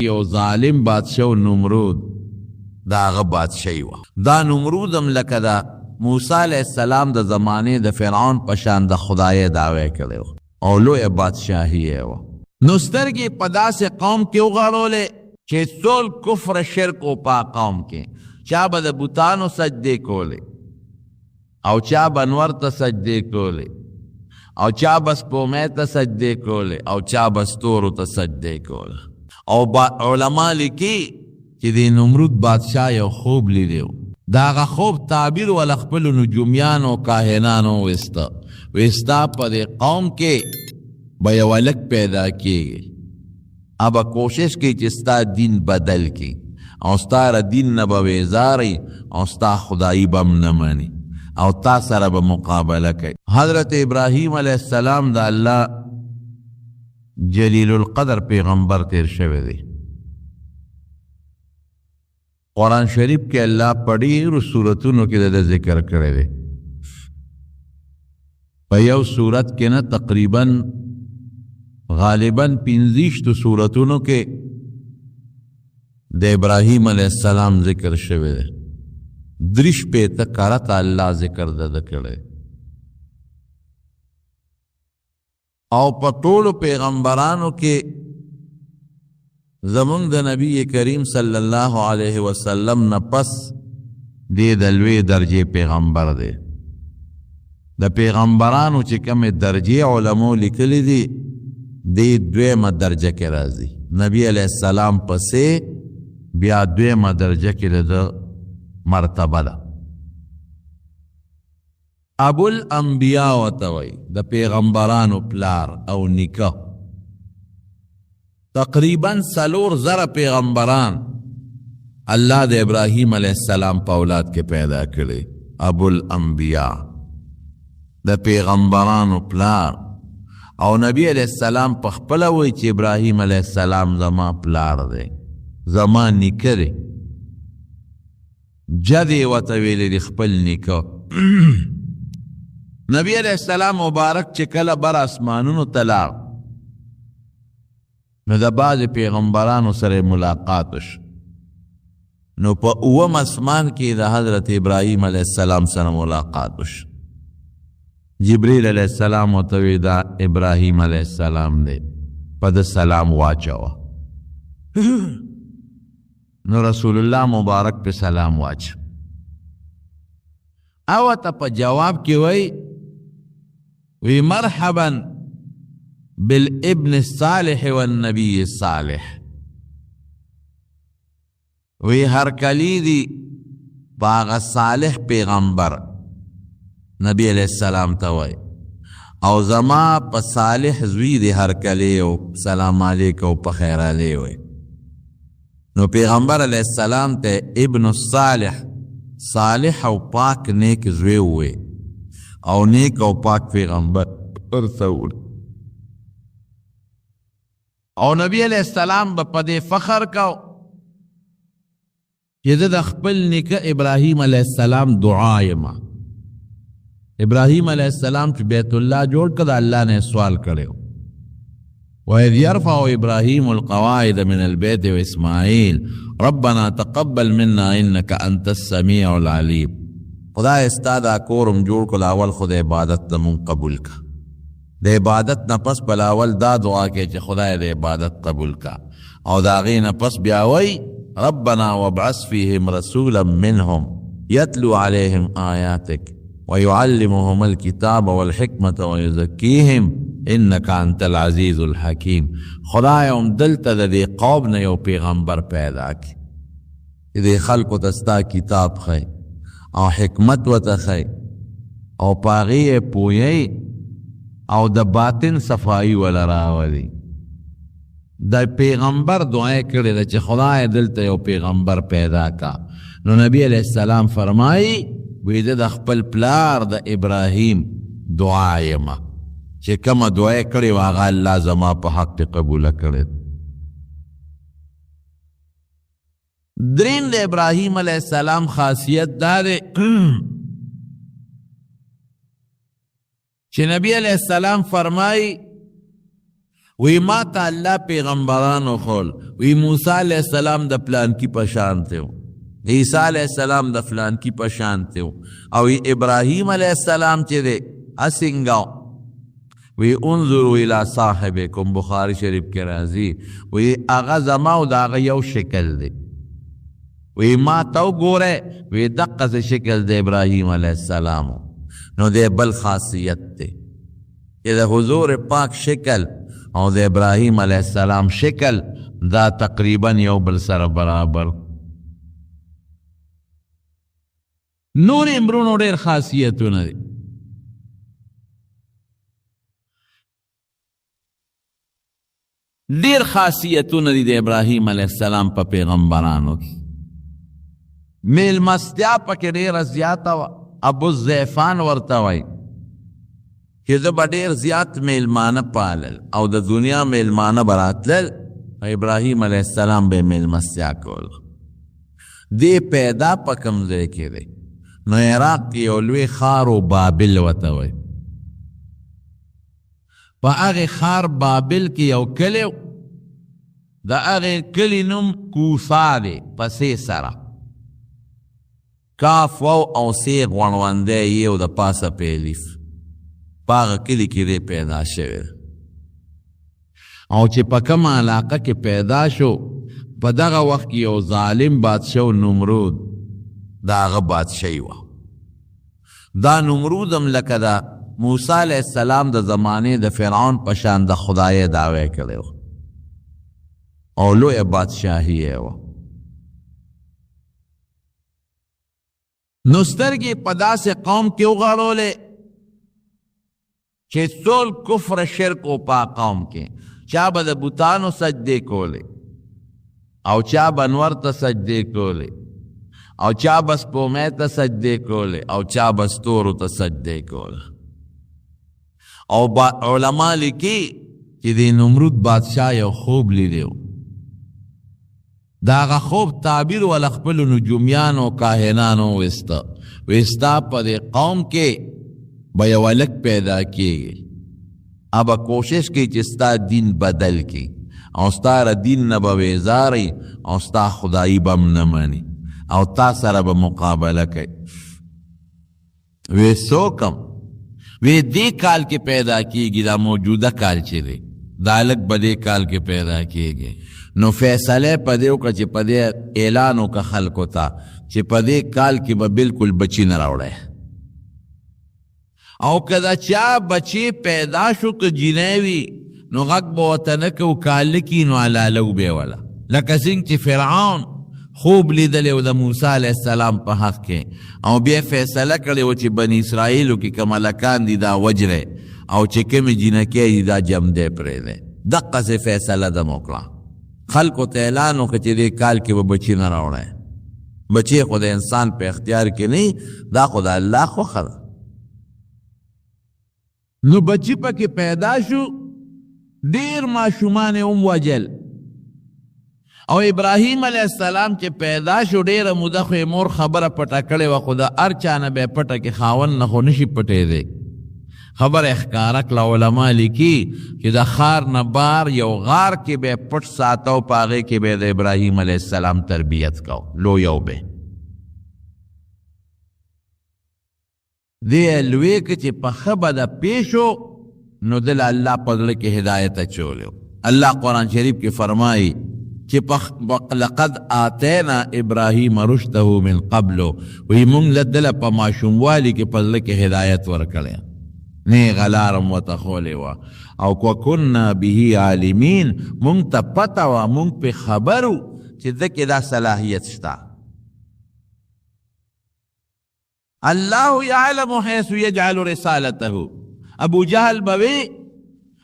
یو ظالم بادشاه نمرود، د هغه بادشاهي وه. دا نمرود هم لکه د موسی علیه السلام د زمانې د فرعون په شان د خدایۍ دعوی کړې وه او لویه بادشاهي یې وه. نو سترګې په داسې قوم کې وغړولې چې ټول کفر شرک و په قوم کې، چا به د بتانو سجدې کولې او چا به نور ته سجدې کولې او چا به سپومې ته سجدې کولې او چا به ستورو ته سجدې کولې. او علما لیکي چې د نمرود بادشاه یو خوب لیدی و، د هغه خوب تعبیر ول خپلو نجومیانو او کاهنانو وویسته، وی ستا په دې قوم کې به یو هلک پیدا کیږي، به کوشش کوي چې ستا دین بدل کړي او ستا له دین نه به ویزاري او ستا خدایي به هم نه مني او تا سره به مقابله کوي. حضرت ابراهیم علیه السلام د الله جلیل القدر پیغمبر تیر شوی دی. قرآن شریف کې الله په ډېرو سورتونو کې د ده ذکر کړی دی. په یو سورت کې نه، تقریبا غالبا 25 سورتونو کې د ابراهیم علیه السلام ذکر شوی دی. 63 کرته الله ذکر د ده کړی. او په ټولو پیغمبرانو کې زمونږ د نبی کریم صلی الله علیه وسلم نه پس دی د لوی درجې پیغمبر دی. د پیغمبرانو چې کومې درجې علمو لیکلي دي، دی دویمه درجه کې راځي. نبی علیه السلام پسې بیا دویمه درجه کې د ده مرتبه ده. ابو الانبیاء ورته وایي، د پیغمبرانو پلار او نیکه. تقریبا 4000 پیغمبران الله د ابراهیم علیه السلام په اولاد کې پیدا کړي. ابو الانبیاء د پیغمبرانو پلار. او نبی علیه السلام په خپله وایي چې ابراهیم علیه السلام زما پلار دی، زما نیکه دی. جد یې ورته ویلی دی، خپل نیکه. نبی علیه السلام مبارک چې کله بر اسمانونو ته لاړ، نو د بعضې پیغمبرانو سره ملاقات وشو. نو په اووم اسمان کې د حضرت ابراهیم علیه السلام سره ملاقات وشو. جبریل علیه السلام ورته وی دا ابراهیم علیه السلام دی، په ده سلام واچوه. نو رسول الله مبارک په سلام واچو. او ته په جواب کې وی وی مرحبا بالابن الصالح والنبي الصالح. وی هرکلی دی په هغه صالح پیغمبر نبی علیه السلام ته وای، او زما په صالح زوی دی هرکلی او سلام علیک او په خیر علی وای. نو پیغمبر علیه السلام ته ابن الصالح، صالح او پاک نیک زوی وای او نیک او پاک پیغمبر ورته وای. او نبی علیه السلام به په دې فخر کاو چې زه د خپل نیکه ابراهیم علیه السلام دعا یم. ابراهیم علیه السلام چې بیت الله جوړ کړ، د الله نه سوال کړی، وإذ يرفع إبراهيم القواعد من البيت وإسماعيل ربنا تقبل منا إنك أنت السميع العليم. خدای ستا دا کورم جوړ کړ، اول خو د عبادت نه مونږ قبول کا، د عبادت نه پس بل اول دا دعا کوي چې خدای د عبادت قبول کا، او د هغې نه پس بیا وایي ربنا وابعث فيهم رسولا منهم يتلو عليهم آياتك ويعلمهم الكتاب والحكمة ويزكيهم إنك أنت العزيز الحكيم. خدای هم دلته د دې قوم نه یو پیغمبر پیدا کړي چې دې خلکو ته ستا کتاب ښیي او حکمت ورته ښیي او په هغې یې پوهوي او د باطن صفایي وله راولي. د پیغمبر دعا یې کړې ده چې خدای دلته یو پیغمبر پیدا کا. نو نبی علیه السلام فرمایي وی زه د خپل پلار د ابراهیم دعا یم چې کومه دعا یې کړې وه هغه الله زما په حق کې قبوله کړې. دریم د ابراهیم علیه السلام خاصیت دا دی چې نبی علیه السلام فرمایي وی ما ته الله پیغمبران وښول، وی موسی علیه السلام د پلانکي په شان دی، عیسی علیه السلام د فلانکي په شان دی، او ابراهیم علیه السلام چې دی څنګه. وی انظروا الی صاحبکم، بخاری شریف کې راځي، وی هغه زما او د هغه یو شکل دی. وی ما ته وګوره، وی دقسې شکل د ابراهیم علیه السلام. نو دی بل خاصیت دی چې د حضور پاک شکل او د ابراهیم علیه السلام شکل دا تقریبا یو بل سره برابر. نور امرونو ډېر خاصیتونه دي. ډېر خاصیتونه دي د ابراهیم علیه السلام په پیغمبرانو کې. میلمستیا پکې ډېره زیاته وه. ابو الضیفان ورته وایي چې زه به ډېر زیات میلمانه پالل او د دنیا میلمانه به راتلل، ابراهیم علیه السلام به میلمستیا کوله. دې پیدا په کوم ځای کې دی؟ نو عراق کې یو لوی ښار و، بابل ورته وایي. په هغې ښار بابل کې یو کلی، د هغې کلي نوم کوسا دی، په سې سره، کاف واو او سې غوڼوندی یې او د پاسه په الف. په هغه کلي کې دی پیدا شوی، او چې په کومه علاقه کې پیدا شو په دغه وخت کې یو ظالم بادشاه نمرود، د هغه بادشاهي وه. دا نمرود هم لکه د موسی علیه السلام د زمانې د فرعون په شان د خدای دعوی کړې وه او لویه بادشاهي یې وه. نو سترګې په داسې قوم کې وغړولې چې ټول کفر شرک و په قوم کې، چا به د بتانو سجدې کولې او چا به نور ته سجدې کولې او چا به سپومې ته سجدې کولې او چا به ستورو ته سجدې کولې. او علما لیکي چې د نمرود بادشاه یو خوب لیدی و، د هغه خوب تعبیر وله خپلو نجومیانو کاهنانو وویسته، وی ستا په دې قوم کې به یو هلک پیدا کیږي، به کوشش کوي چې ستا دین بدل کړي او ستا له دین نه به ویزاري او ستا خدایي به هم نه مني او تا سره به مقابله کوي. وی څوک هم؟ وی دې کال کې پیدا کیږي، دا موجوده کال چې دی دا هلک به دې کال کې پیدا کیږي. نو فیصله په دې وکړه چې په دې اعلان وکړه خلکو ته چې په دې کال کې به بالکل بچي نه راوړی، او که د چا بچی پیدا شو که جینۍ وي نو غږ به ورته نه کوو، که هلک وي نو حلالو به یې وله. لکه څنګه چې فرعون خوب لیدلی و د موسی علیه السلام په حق کې، او بیا فیصله کړې وه چې بني اسرائیلو کې کوم هلکان دي دا وجرئ او چې کومې جینکۍ دي دا جمدی پرېږدئ. دقسې فیصله دم وکړه، خلکو ته اعلان وکړه چې دې کال کې به بچي نه راوړی. بچی خو د انسان په اختیار کې نه، دا خو د الله خوښه ده. نو بچی پکې پیدا شو، ډېر ماشومان یې هم وژل. او ابراهیم علیه السلام چې پیدا شو ډېره موده خو یې مور خبره پټه کړې وه، خو د هر چا نه به یې پټه کې خاوند نه خو نشي پټېدی. خبره یې ښکاره کړه. علما لیکي چې د ښار نه بار یو غار کې به یې پټ ساته او په هغې کې به یې د ابراهیم علیه السلام تربیت کو، لویو به دی لوی که چې په ښه بده پېښ شو، نو ده له الله په زړه کې هدایت اچولی و. الله قرآن شریف کې فرمایي چې لقد آتینا ابراهیم رشده من قبل، وایي مونږ له ده له په ماشوموالي کې په زړه کې هدایت ورکړی، نېغه لاره مو ورته ښولې وه، او وکنا به عالمین، مونږ ته پته وه، مونږ پرې خبر وو چې ده کې دا صلاحیت شته. الله يعلم حيث يجعل رسالته. ابو جهل به وی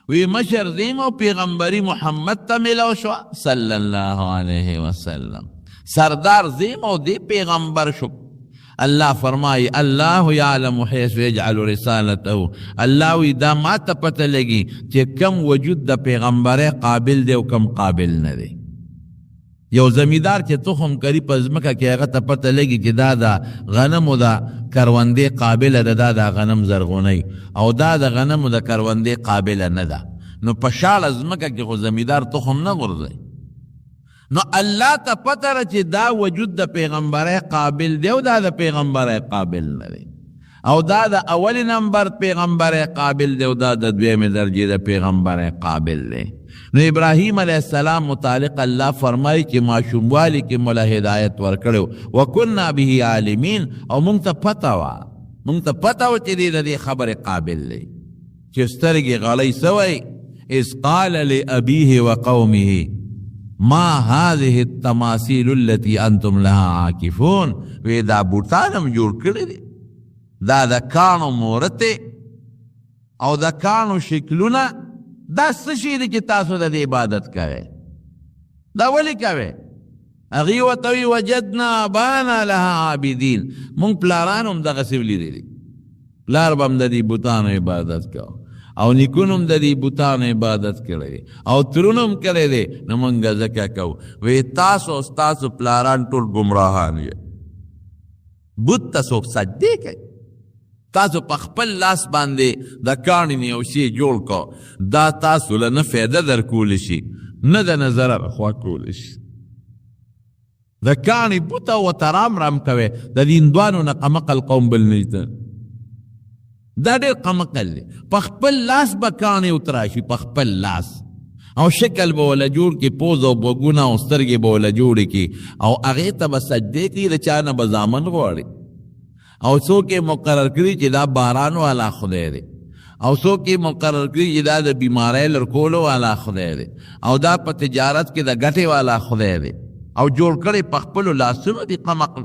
وی مشر زیم او پیغمبري محمد ته ملو شو صلی الله علیه وسلم، سردار زیم او دی پیغمبر شو. الله فرمایي الله يعلم حيث يجعل رسالته. الله وی دا ما ته پته لګي چې کم وجود د پیغمبرۍ قابل دی او کم قابل نه دی. یو زمیدار چې تخم کري په ځمکه کې هغه ته پته لګي چې دا د غنمو د کروندې قابله ده، دا د غنم زرغونی، او دا د غنمو د کروندې قابله نه ده. نو په شاړه ځمکه کې خو زمیندار تخم نه غورځوي. نو الله ته پته ده چې دا وجود د پیغمبرۍ قابل دی او دا د پیغمبرۍ قابل نه دی، او دا د اول نمبر پیغمبرۍ قابل دی او دا د دویمې درجې د پیغمبرۍ قابل دی. نو ابراهیم علیه السلام متعلق الله فرمایي چې ماشوموالي کې مو له هدایت ورکړی وکنا به عالمین، او مونږ ته پته وه، مونږ ته پته وه چې دی د دې خبرې قابل دی. چې سترګې غړۍ څه وایي؟ اذ قال لأبیه وقومه ما هذه التماثيل التي انتم لها عاکفون. وی دا بوټان هم جوړ کړي دي، دا د کاڼو مورتې او د کاڼو شکلونه، دا څه شی دی چې تاسو د دې عبادت کوئ؟ دا ولې کوئ؟ هغوی ورته وایي وجدنا ابانا لها عابدین، موږ پلاران هم دغسې ولیدلي، پلار به هم د دې بوتانو عبادت کوو او نیکونو هم د دې بوتانو عبادت کړی دی او ترونو هم کړی دی، نو موږ ځکه کوو. وایي تاسو او ستاسو پلاران ټول ګمراهان یئ، بت ته څوک سجدې کوي؟ تاسو په خپل لاس باندې د کاڼي نه یو شی جوړ کړو، دا تاسو له نه فایده درکولی شي نه د نه ضرر خوا کولی شي. د کاڼي بوته ورته رام رام کوي، د دې هندوانو نه قمقل قوم بل نشته، دا ډېر قمقل دی. په خپل لاس به کاڼي وتراشي، په خپل لاس، او شکل به وله جوړ کړي، پوزه او غوږونه او سترګې به وله جوړې کړي او هغې ته به سجدې کوي، د چا نه به زامن غواړي. او څوک یې مقرر کړي چې دا باران والا خدای دی، او څوک یې مقرر کړي چې دا د بیمارۍ لرکولو والا خدای دی، او دا په تجارت کې د ګټې والا خدای دی، او جوړ کړی په خپلو لاسونو دي قمقل.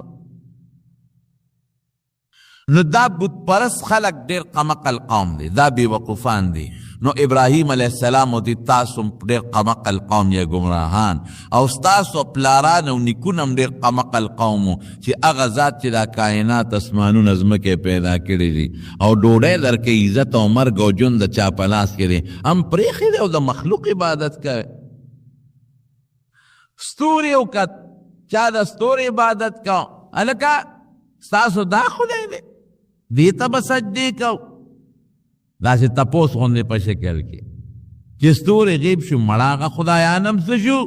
نو دا بت پرست خلک ډېر قمقل قوم دی، دا بېوقوفان دي. نو ابراهیم علیه السلام ورته تاسو ډېر قمقل قوم یې، ګمراهان، او ستاسو پلاران او نیکونه هم ډېر قمقل قوم وو چې هغه ذات چې دا کائنات اسمانونه ځمکې پیدا کړي دي او ډوډۍ درکوي، عزت او مرګ او ژوند د چا په لاس کې دی، هم پرېښی دی او د مخلوق عبادت کوي. ستوري وکت، چا د ستوري عبادت کوه، هلکه ستاسو دا خدای دی، دې ته به سجدې کوو. داسې تپوس غوندې په شکل کې چې ستوري غیب شو، مړه هغه خدایان هم څه شو؟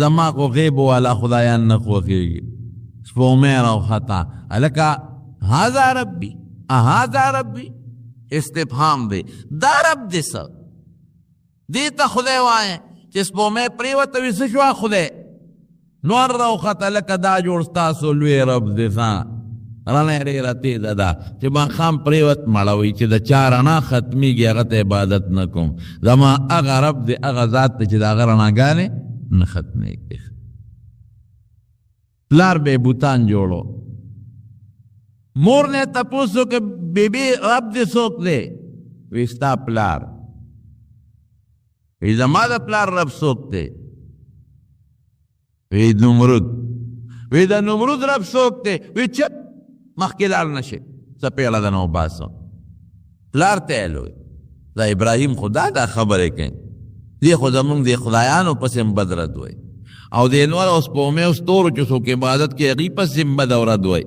زما خو غیب والا خدایان نه خوښېږي. سپوږمۍ راوخته، هلکه هذا ربي، هذا ربي، استفهام دی، دا رب دې څه؟ دې ته خدای وایې چې سپوږمۍ پرېوته وي، څه شوه خدای؟ نور راوخته، لکه دا جوړ ستاسو لوی رب دې څه؟ رڼا یې ډېره تېزه ده چې ماښام پرېوت مړوي، چې د چا رڼا ختمېږي هغه ته عبادت نه کوم، زما هغه رب دی، هغه ذات دی چې د هغه رڼاګانې نه ختمېږي. پلار به یې بوتان جوړو، مور نه یې تپوس وکړ بیبي رب دې څوک دی؟ وایي ستا پلار. وایي زما د پلار رب څوک دی؟ وایي نمرود. وایي د نمرود رب څوک دی؟ وایي چپ، مخکې لاړ نه شي، څپېړه د نه وباسه. پلار ته یې لوی دا ابراهیم خو دا دا خبرې کوي، دې خو زمونږ دې خدایانو پسې هم بد رد وایي، او دې نور او سپوږمۍ او ستورو چې څوک عبادت کوي هغوی پسې هم بد او رد وایي،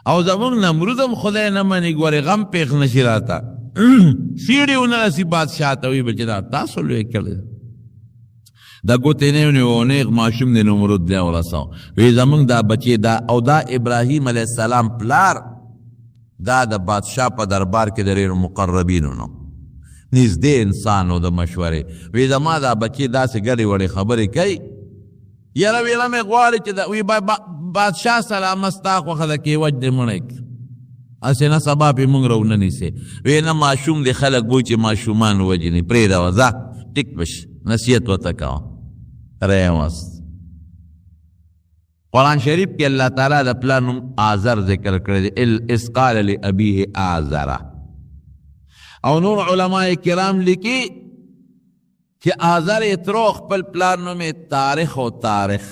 او زمونږ نمرود هم خدای نه مني، ګورې غم پېښ نه شي راته، سیړې ونه رسي بادشاه ته، وایي به چې دا تاسو لوی کړی، د ګوتې نه ونیو، نېغ ماشوم دی نمرود دی ورسو. وی زمونږ دا بچی دا، او دا ابراهیم علیه السلام پلار دا د بادشاه په دربار کې د ډېرو مقربینو نو نږدې انسان و د مشورې. وی زما دا بچی داسې ګډې وډې خبرې کوي، یاره ویره مې غواړي چې وی بادشاه سلامت ستا خوښه ده کېوج دې مړی کړي، هسې نه سبا پې موږ راونه نیسې. وی نه ماشوم دی، خلک وایي چې ماشومان وژني، پرېږده ځه ټیک به شي، نصیحت ورته کوه. ریوست قرآن شریف کې الله تعالی د پلار نوم آزر ذکر کړی دی، اذ قال لأبیه آزر. او نور علماء کرام لیکي چې آزر یې ترو خپل پلار نوم یې تاریخ او تاریخ،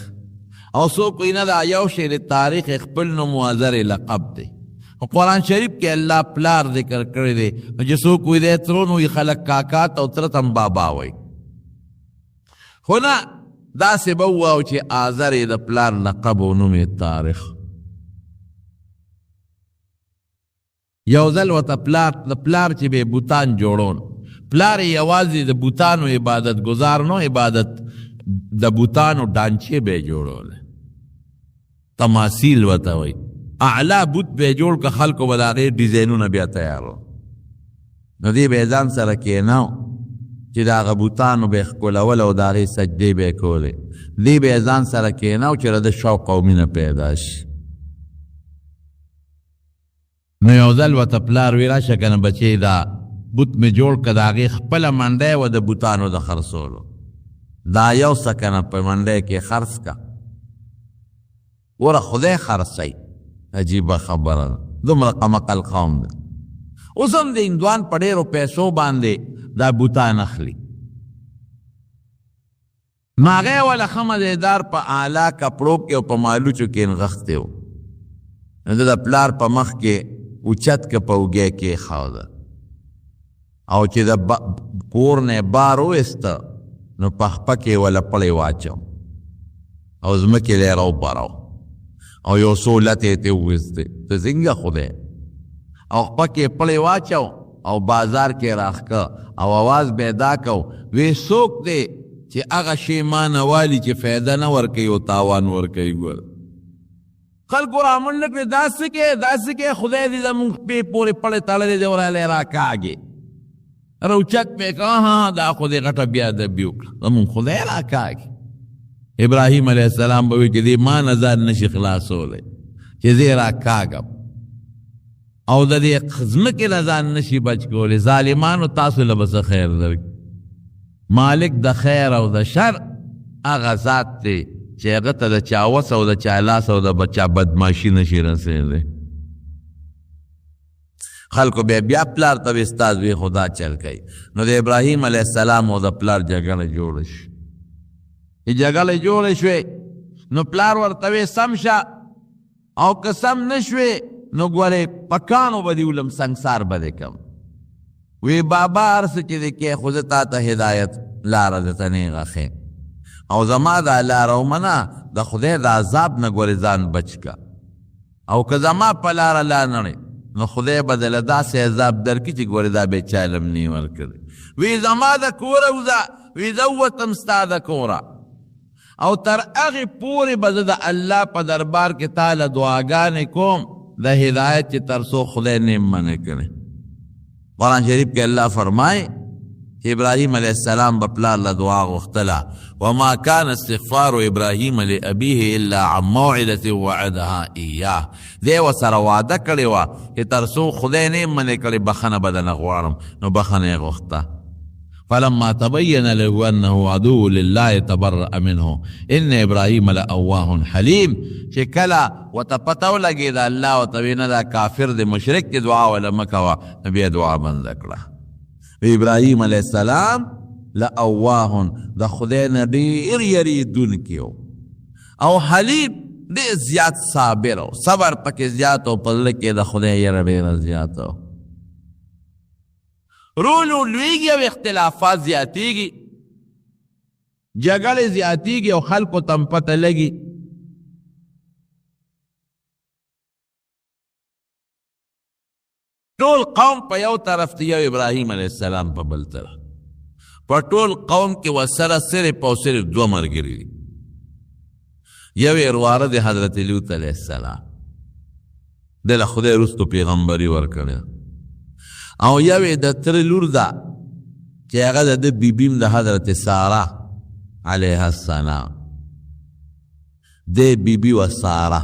او څوک وایي نه دا یو شی دی، تاریخ یې خپل نوم او آزر یې لقب دی. قرآن شریف کې الله پلار ذکر کړی دی، نو چې څوک وایي دی ترو، نو یې خلک کاکا ته او تره ته هم بابا وایي. خو نه داسې به ووایو چې آزر یې د پلار لقب او نوم یې تاریخ. یو ځل ورته پلار د پلار چې به بوتان جوړول، پلار یې یوازې د بوتانو عبادت ګزار نو، عبادت د بوتانو ډانچې به یې جوړولې، تماثیل ورته وایي. اعلی بوت به یې جوړ که خلکو به د هغې ډیزاینونه بیا تیارو. نو دی به یې ځان سره کښېناو چې د هغه بوتانو به یې ښکلول او د هغې سجدې به یې کولې. دی به یې ځان سره کښېناو چې د ده شوق او مینه پیدا شي. نو یو ځل ورته پلار وی راشه که نه بچې، دا بوت مې جوړ که، د هغې خپله منډی وه د بوتانو د خرڅولو، دا یو څه که نه په منډی کې خرڅ که. ګوره خدای خرڅوي، عجیبه خبره ده، دومره قمقل قوم دی. اوس هم د هندوان په ډېرو پیسو باندې دا بوتان اخلي. نو هغه یې وله ښه مزېدار په اعلی کپړو کې او په مالوچو کې نغښتی و. نو ده د پلار په مخ کې اوچت که په اوږې کېښوده او چې د کور نه یې بار وویسته نو په خپه کې یې وله پړی واچو او ځمکې له یې راوبراو او یو څو لتې یې ترې وویستې، ته څنګه خدای، او خپه کې یې پړی واچو او بازار کې یې راښکه او اواز به یې دا کو، وی څوک دی چې هغه شی ما نه والي چې فایده نه ورکوي او تاوان ورکوي. ګوره خلکو رامنډه کړې، دا څه کوې، دا څه کوې، خدای دې زموږ خپې پورې پړی تړلی دی، وراله یې راکاږې. راوچت مې کړه، ها دا خو دې غټه بې ادبي وکړه، زموږ خدای راکاږي. ابراهیم علیه السلام به وایي چې دې ما نه ځان نه شي خلاصولی چې زه یې راکاږم او د دې ځمکې نه ځان نه شي بچ کولی. ظالمانو تاسو له به څه خیر درکړي؟ مالک د خیر او د شر هغه ذات دی چې هغه ته د چا وس او د چا لاس او د چا بدماشي نه شي رسېدلی. خلکو بیا بیا پلار ته وي ستا زوی خو دا چل کوي. نو د ابراهیم علیه السلام او د پلار جګړه جوړه شي. چې جګړه جوړه شوې نو پلار ورته وی سم شه، او که سم نه شوې نو ګورې په کاڼو به دې ولم، سنګسار به دې کم. وی بابا هر څه چې دې کې خو زه تا ته هدایت لاره درته نېغه ښیم، او زما دا لاره ومنه، د خدای د عذاب نه ګورې ځان بچ که، او که زما په لاره لا نړې نو خدای به دله داسې عذاب درکړي چې ګورې دا به چا لم نه ورکړي. وی زما د کوره وځه، وی زه ووتم ستا د کوره، او تر هغې پورې به زه د الله په دربار کې تا له دعاګانې کوم د هدایت چې تر څو خدای نیم منع کړي. قرآن شریف کې الله فرمایي چې ابراهیم علیه السلام به پلار له دعا غوښتله، وما كان استغفار ابراهیم لأبیه الا عن موعدة وعدها ایاه. دی ورسره وعده کړې وه چې تر څو خدای نیم منع کړي بخښنه به درنه غواړم، نو بخښنه یې غوښته. فلما تبين له انه عدو لله تبرأ منه ان ابراهيم لأواه حليم. چې کله ورته پته ولګېده الله ورته ویې نه دا کافر دی مشرک دی دعا وله مه کوه، نو بیا دعا بنده کړه. ابراهیم علیه السلام لأواه د خدای نه ډېر یریدونکی و او حلیم ډېر زیات صابر و، صبر پکې زیات و، په زړه کې د خدای یره ډېره زیاته وه. رولو لویږي او اختلافات زیاتیږي، جګړې زیاتیږي او خلکو ته هم پته لګي. ټول قوم په یو طرف دی، یو ابراهیم علیه السلام په بل طرف. په ټول قوم کې ورسره صرف او صرف دوه ملګري دي، یو یې ورواره دی حضرت لوط علیه السلام، دی له خدای وروسته پیغمبري ورکړې، او یو یې د تره لور ده چې هغه د ده بیبي هم د حضرت ساره علیها السلام دی، بیبي وه ساره،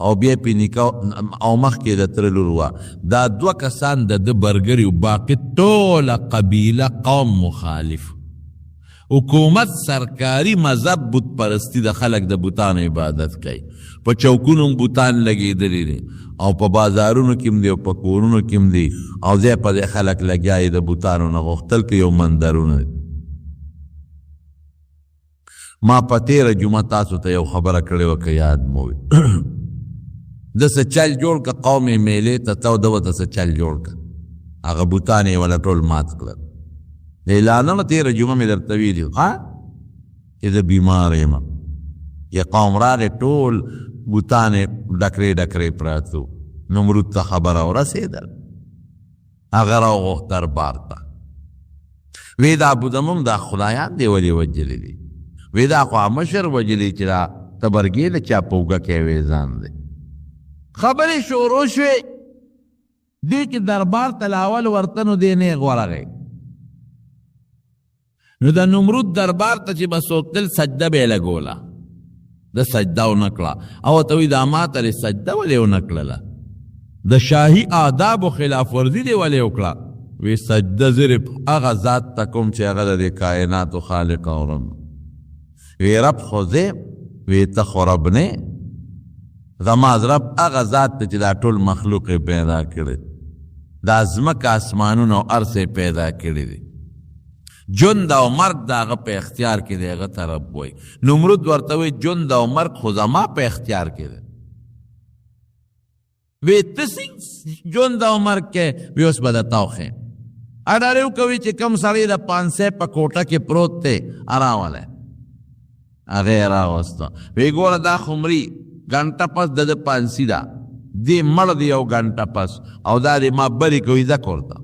او بیا پې نکاح او مخکې د تره لور وه. دا دوه کسان د ده برګري، باقي ټوله قبیله قوم مخالف، حکومت سرکاري مذهب بت پرستی د خلک د بتانو عبادت کوي، په چوکونو هم بتان لګېدلي دي او په بازارونو کې هم دي او په کورونو کې هم دي، او ځای په ځای خلک لګیا دي د بتانو نه غوښتل کوي او مندرونه دي. ما په تېره جمعه تاسو ته یو خبره کړې وه که یاد مو وي، د څه چل جوړ که قوم یې میلې ته ته او ده ورته څه چل جوړ که، هغه بتان یې وله ټول مات کړل. اعلانونه تېره جمعه مې درته ویلي ها چې زه بیمار یم، چې قوم راغی ټول بوتان یې ډکرې ډکرې پراته وو. نمرود ته خبره ورسېدل، هغه راوغوښت دربار ته. وی دا زمونږ دا خدایان دی ولې وژلي دي؟ وی دا خو مشر وژلي چې دا تبرګې د چا په اوږه کې وې ځان دی. خبرې شروع شوې، دې چې دربار ته لاول ورته نو دی نېغ ورغی. نو د نمرود دربار ته چې به څوک تلل سجده به یې لګوله، ده سجده ونه کړه او ورته وایي دا ما ته دې سجده ولې ونه کړله؟ د شاهي آدابو خلاف ورزي دې ولې وکړه؟ وی سجده صرف هغه ذات ته کوم چې هغه د دې کائناتو خالق او رب. وی رب خو زه، وی ته خو رب نه، زما رب هغه ذات دی چې دا ټول مخلوق یې پیدا کړی، دا ځمکه اسمانونه او هر څه یې پیدا کړي دي، ژوند او مرګ د هغه په اختیار کې دی، هغه ته رب وایي. نمرود ورته وایي ژوند او مرګ خو زما په اختیار کې دی. وی ته څنګه ژوند او مرګ کې؟ وی اوس به درته وښیم. اډر یې وکوي چې کوم سړی د پانسۍ په کوټه کې پروت دی راولی. هغه یې راوسته. وی ګوره دا خو مري، ګنټه پس د ده پانسي ده، دی مړ دی یو ګنټه پس، او دا دی ما بری کوي ځه کور ته.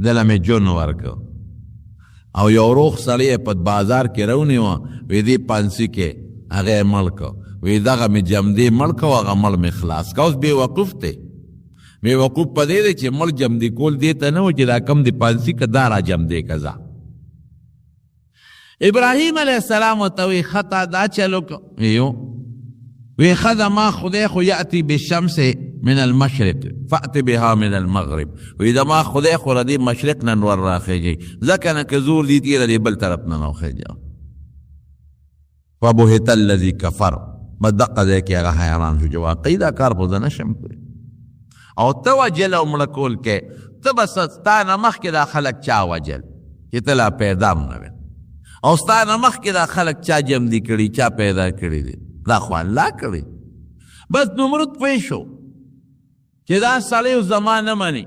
دله مې ژوند ورکړ. او یو روغ سړی یې په بازار کې راونیوه، وی دې پانسي کې هغه یې مړ کړ. وی دغه مې جمدې مړ کړ او هغه مړ مې خلاص کړ. اوس بې وقوف دی. بې وقوف په دې دی چې مړ جمدې کول دې ته نه و چې دا کم دې پانسي که دا را جمدې که ځه. ابراهیم علیه السلام ورته وی ښه تا دا چل وکړ؟ یو وی ښه زما خدای خو یأتي بالشمس من المشرق فأت بها من المغرب، وی زما خدای خو له دې مشرق نه نور راخېږي، ځکه نه که زور دي تېره دې بل طرف نه راوخېږي. فبهت الذي کفر، بس دقه ځای کې هغه حیران شو چې واقعي دا کار خو زه نه شم کړی، او ته وژل او مړه کول کې ته به ستا نه مخکې دا خلک چا وژل چې ته لا پیدا هم نه وې، او ستا نه مخکې دا خلک چا جمدي کړي، چا پیدا کړي دي، دا خو الله کړي. بس نمرود پوه شو چې دا سړی اوس زما نه مني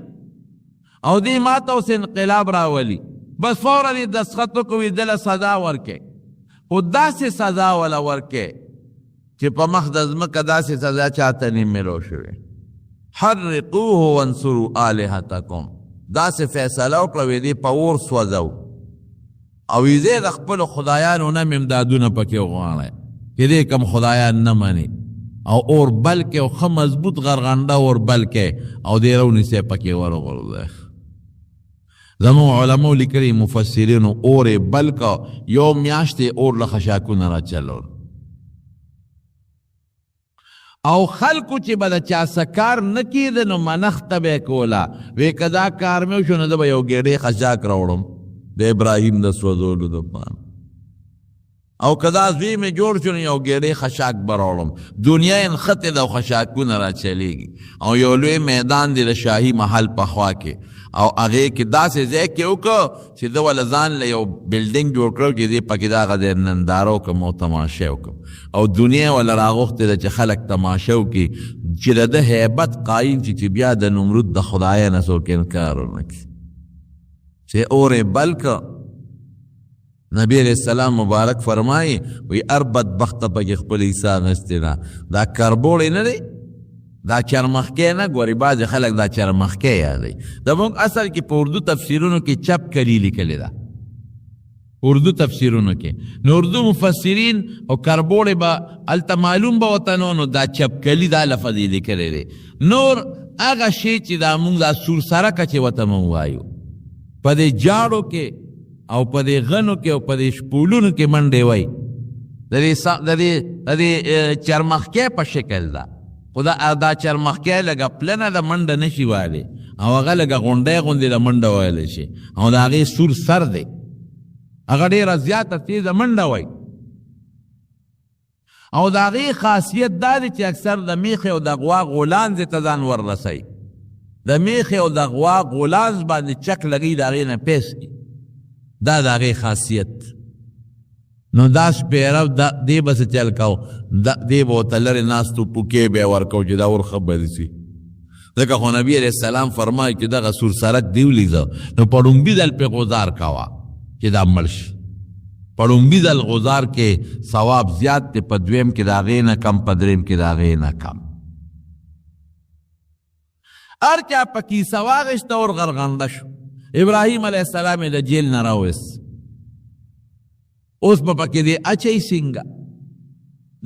او دې ما ته اوس انقلاب راولي، بس فورا یې دستخط وکړو، دله سزا ورکړي، خو داسې سزا وله ورکړي چې په مخ د ځمکه داسې سزا چاته نه ملو شوې. حرقوه وانصروا آلهتکم، داسې فیصله وکړه وی دې په اور سوځو او ویزه د خپلو خدایانو نه امدادونه پکې وغواړی چې دې کوم خدایان نه مني، او اور بل کې او ښه مضبوط غرغنډه اور بل کې او دې راونیسئ پکې ورغورځوئ. زموږ علماو لیکلي مفسرینو اور یې بل که یو میاشت یې اور له خشاکونه راچلول، او خلکو چې به د چا څه کار نه کېده نو منښته به یې کوله، وی که دا کار مې وشو نو زه به یو ګېډۍ خشاک راوړم د ابراهیم د سوځولو دپاره، او که دا زوی مې جوړ شو نو یو ګېډۍ خشاک به راوړم. دنیا یې نښتې ده او خشاکونه راچلېږي، او یو لوی میدان دی د شاهي محل په خوا کې، او هغې کې داسې ځای کې وکړه چې ده وله ځان له یو بلډینګ جوړ کړو چې دې پکې د هغه ځای ننداره وکړم او تماشه وکړم، او دنیا وله راغوښتې ده چې خلک تماشه وکړي چې د ده هیبت قایم شي چې بیا د نمرود د خدای نه څوک انکار ونه کړي. چې اور یې بل کړ، نبی علیہ السلام مبارک فرمایي وی هر بدبخته پکې خپل حصه اخیستې ده. دا کربوړی نه دی، دا چرمخکی نه، ګورې بعضې خلک دا چرمخکی یادوي. زموږ اصل کې په اردو تفسیرونو کې چپ کلی لیکلې ده، اردو تفسیرونو کې، نو اردو مفسرین او کربوړی به هلته معلوم به ورته نه، نو دا چپ کلی دا لفظ یې لیکلی دی. نور هغه شی چې دا موږ دا سور سرکه چې ورته موږ وایو، په دې جاړو کې او په دې غنو کې او په دې شپولونو کې منډې وایي، د دې چرمخکی په شکل ده، خو دا چرمخکی لږه پلنه ده، منډه نه شي وهلی، او هغه لږه غونډۍ غوندې ده، منډه وهلی شي، او د هغې سور سر دی، هغه ډېره زیاته تېزه منډه وایي. او د هغې خاصیت دا دی چې اکثر د میخې او د غوا غولانځې ته ځان وررسوي، د میخې او د غوا غولانځ باندې چک لګوي، د هغې نه پیس کړي، دا د هغې خاصیت. نو دا سپیره دې به څه چل کاو، دې به ورته لرې ناست و، پوکې به یې ورکاو چې دا اور ښه بل شي. ځکه خو نبي علیه السلام فرمایي چې دغه سور سرک دی ولیده نو په ړومبي ځل پرې غوځار کوه چې دا مړ شي. په ړومبي ځل غوځار کې ثواب زیات دی، په دویم کې د هغې نه کم، په دریم کې د هغې نه کم. هر چا په کیسه واخیسته اور غرغنډه شو. ابراهیم علیه السلام یې د جیل نه راویست. اوس به پکې دی اچوي څنګه؟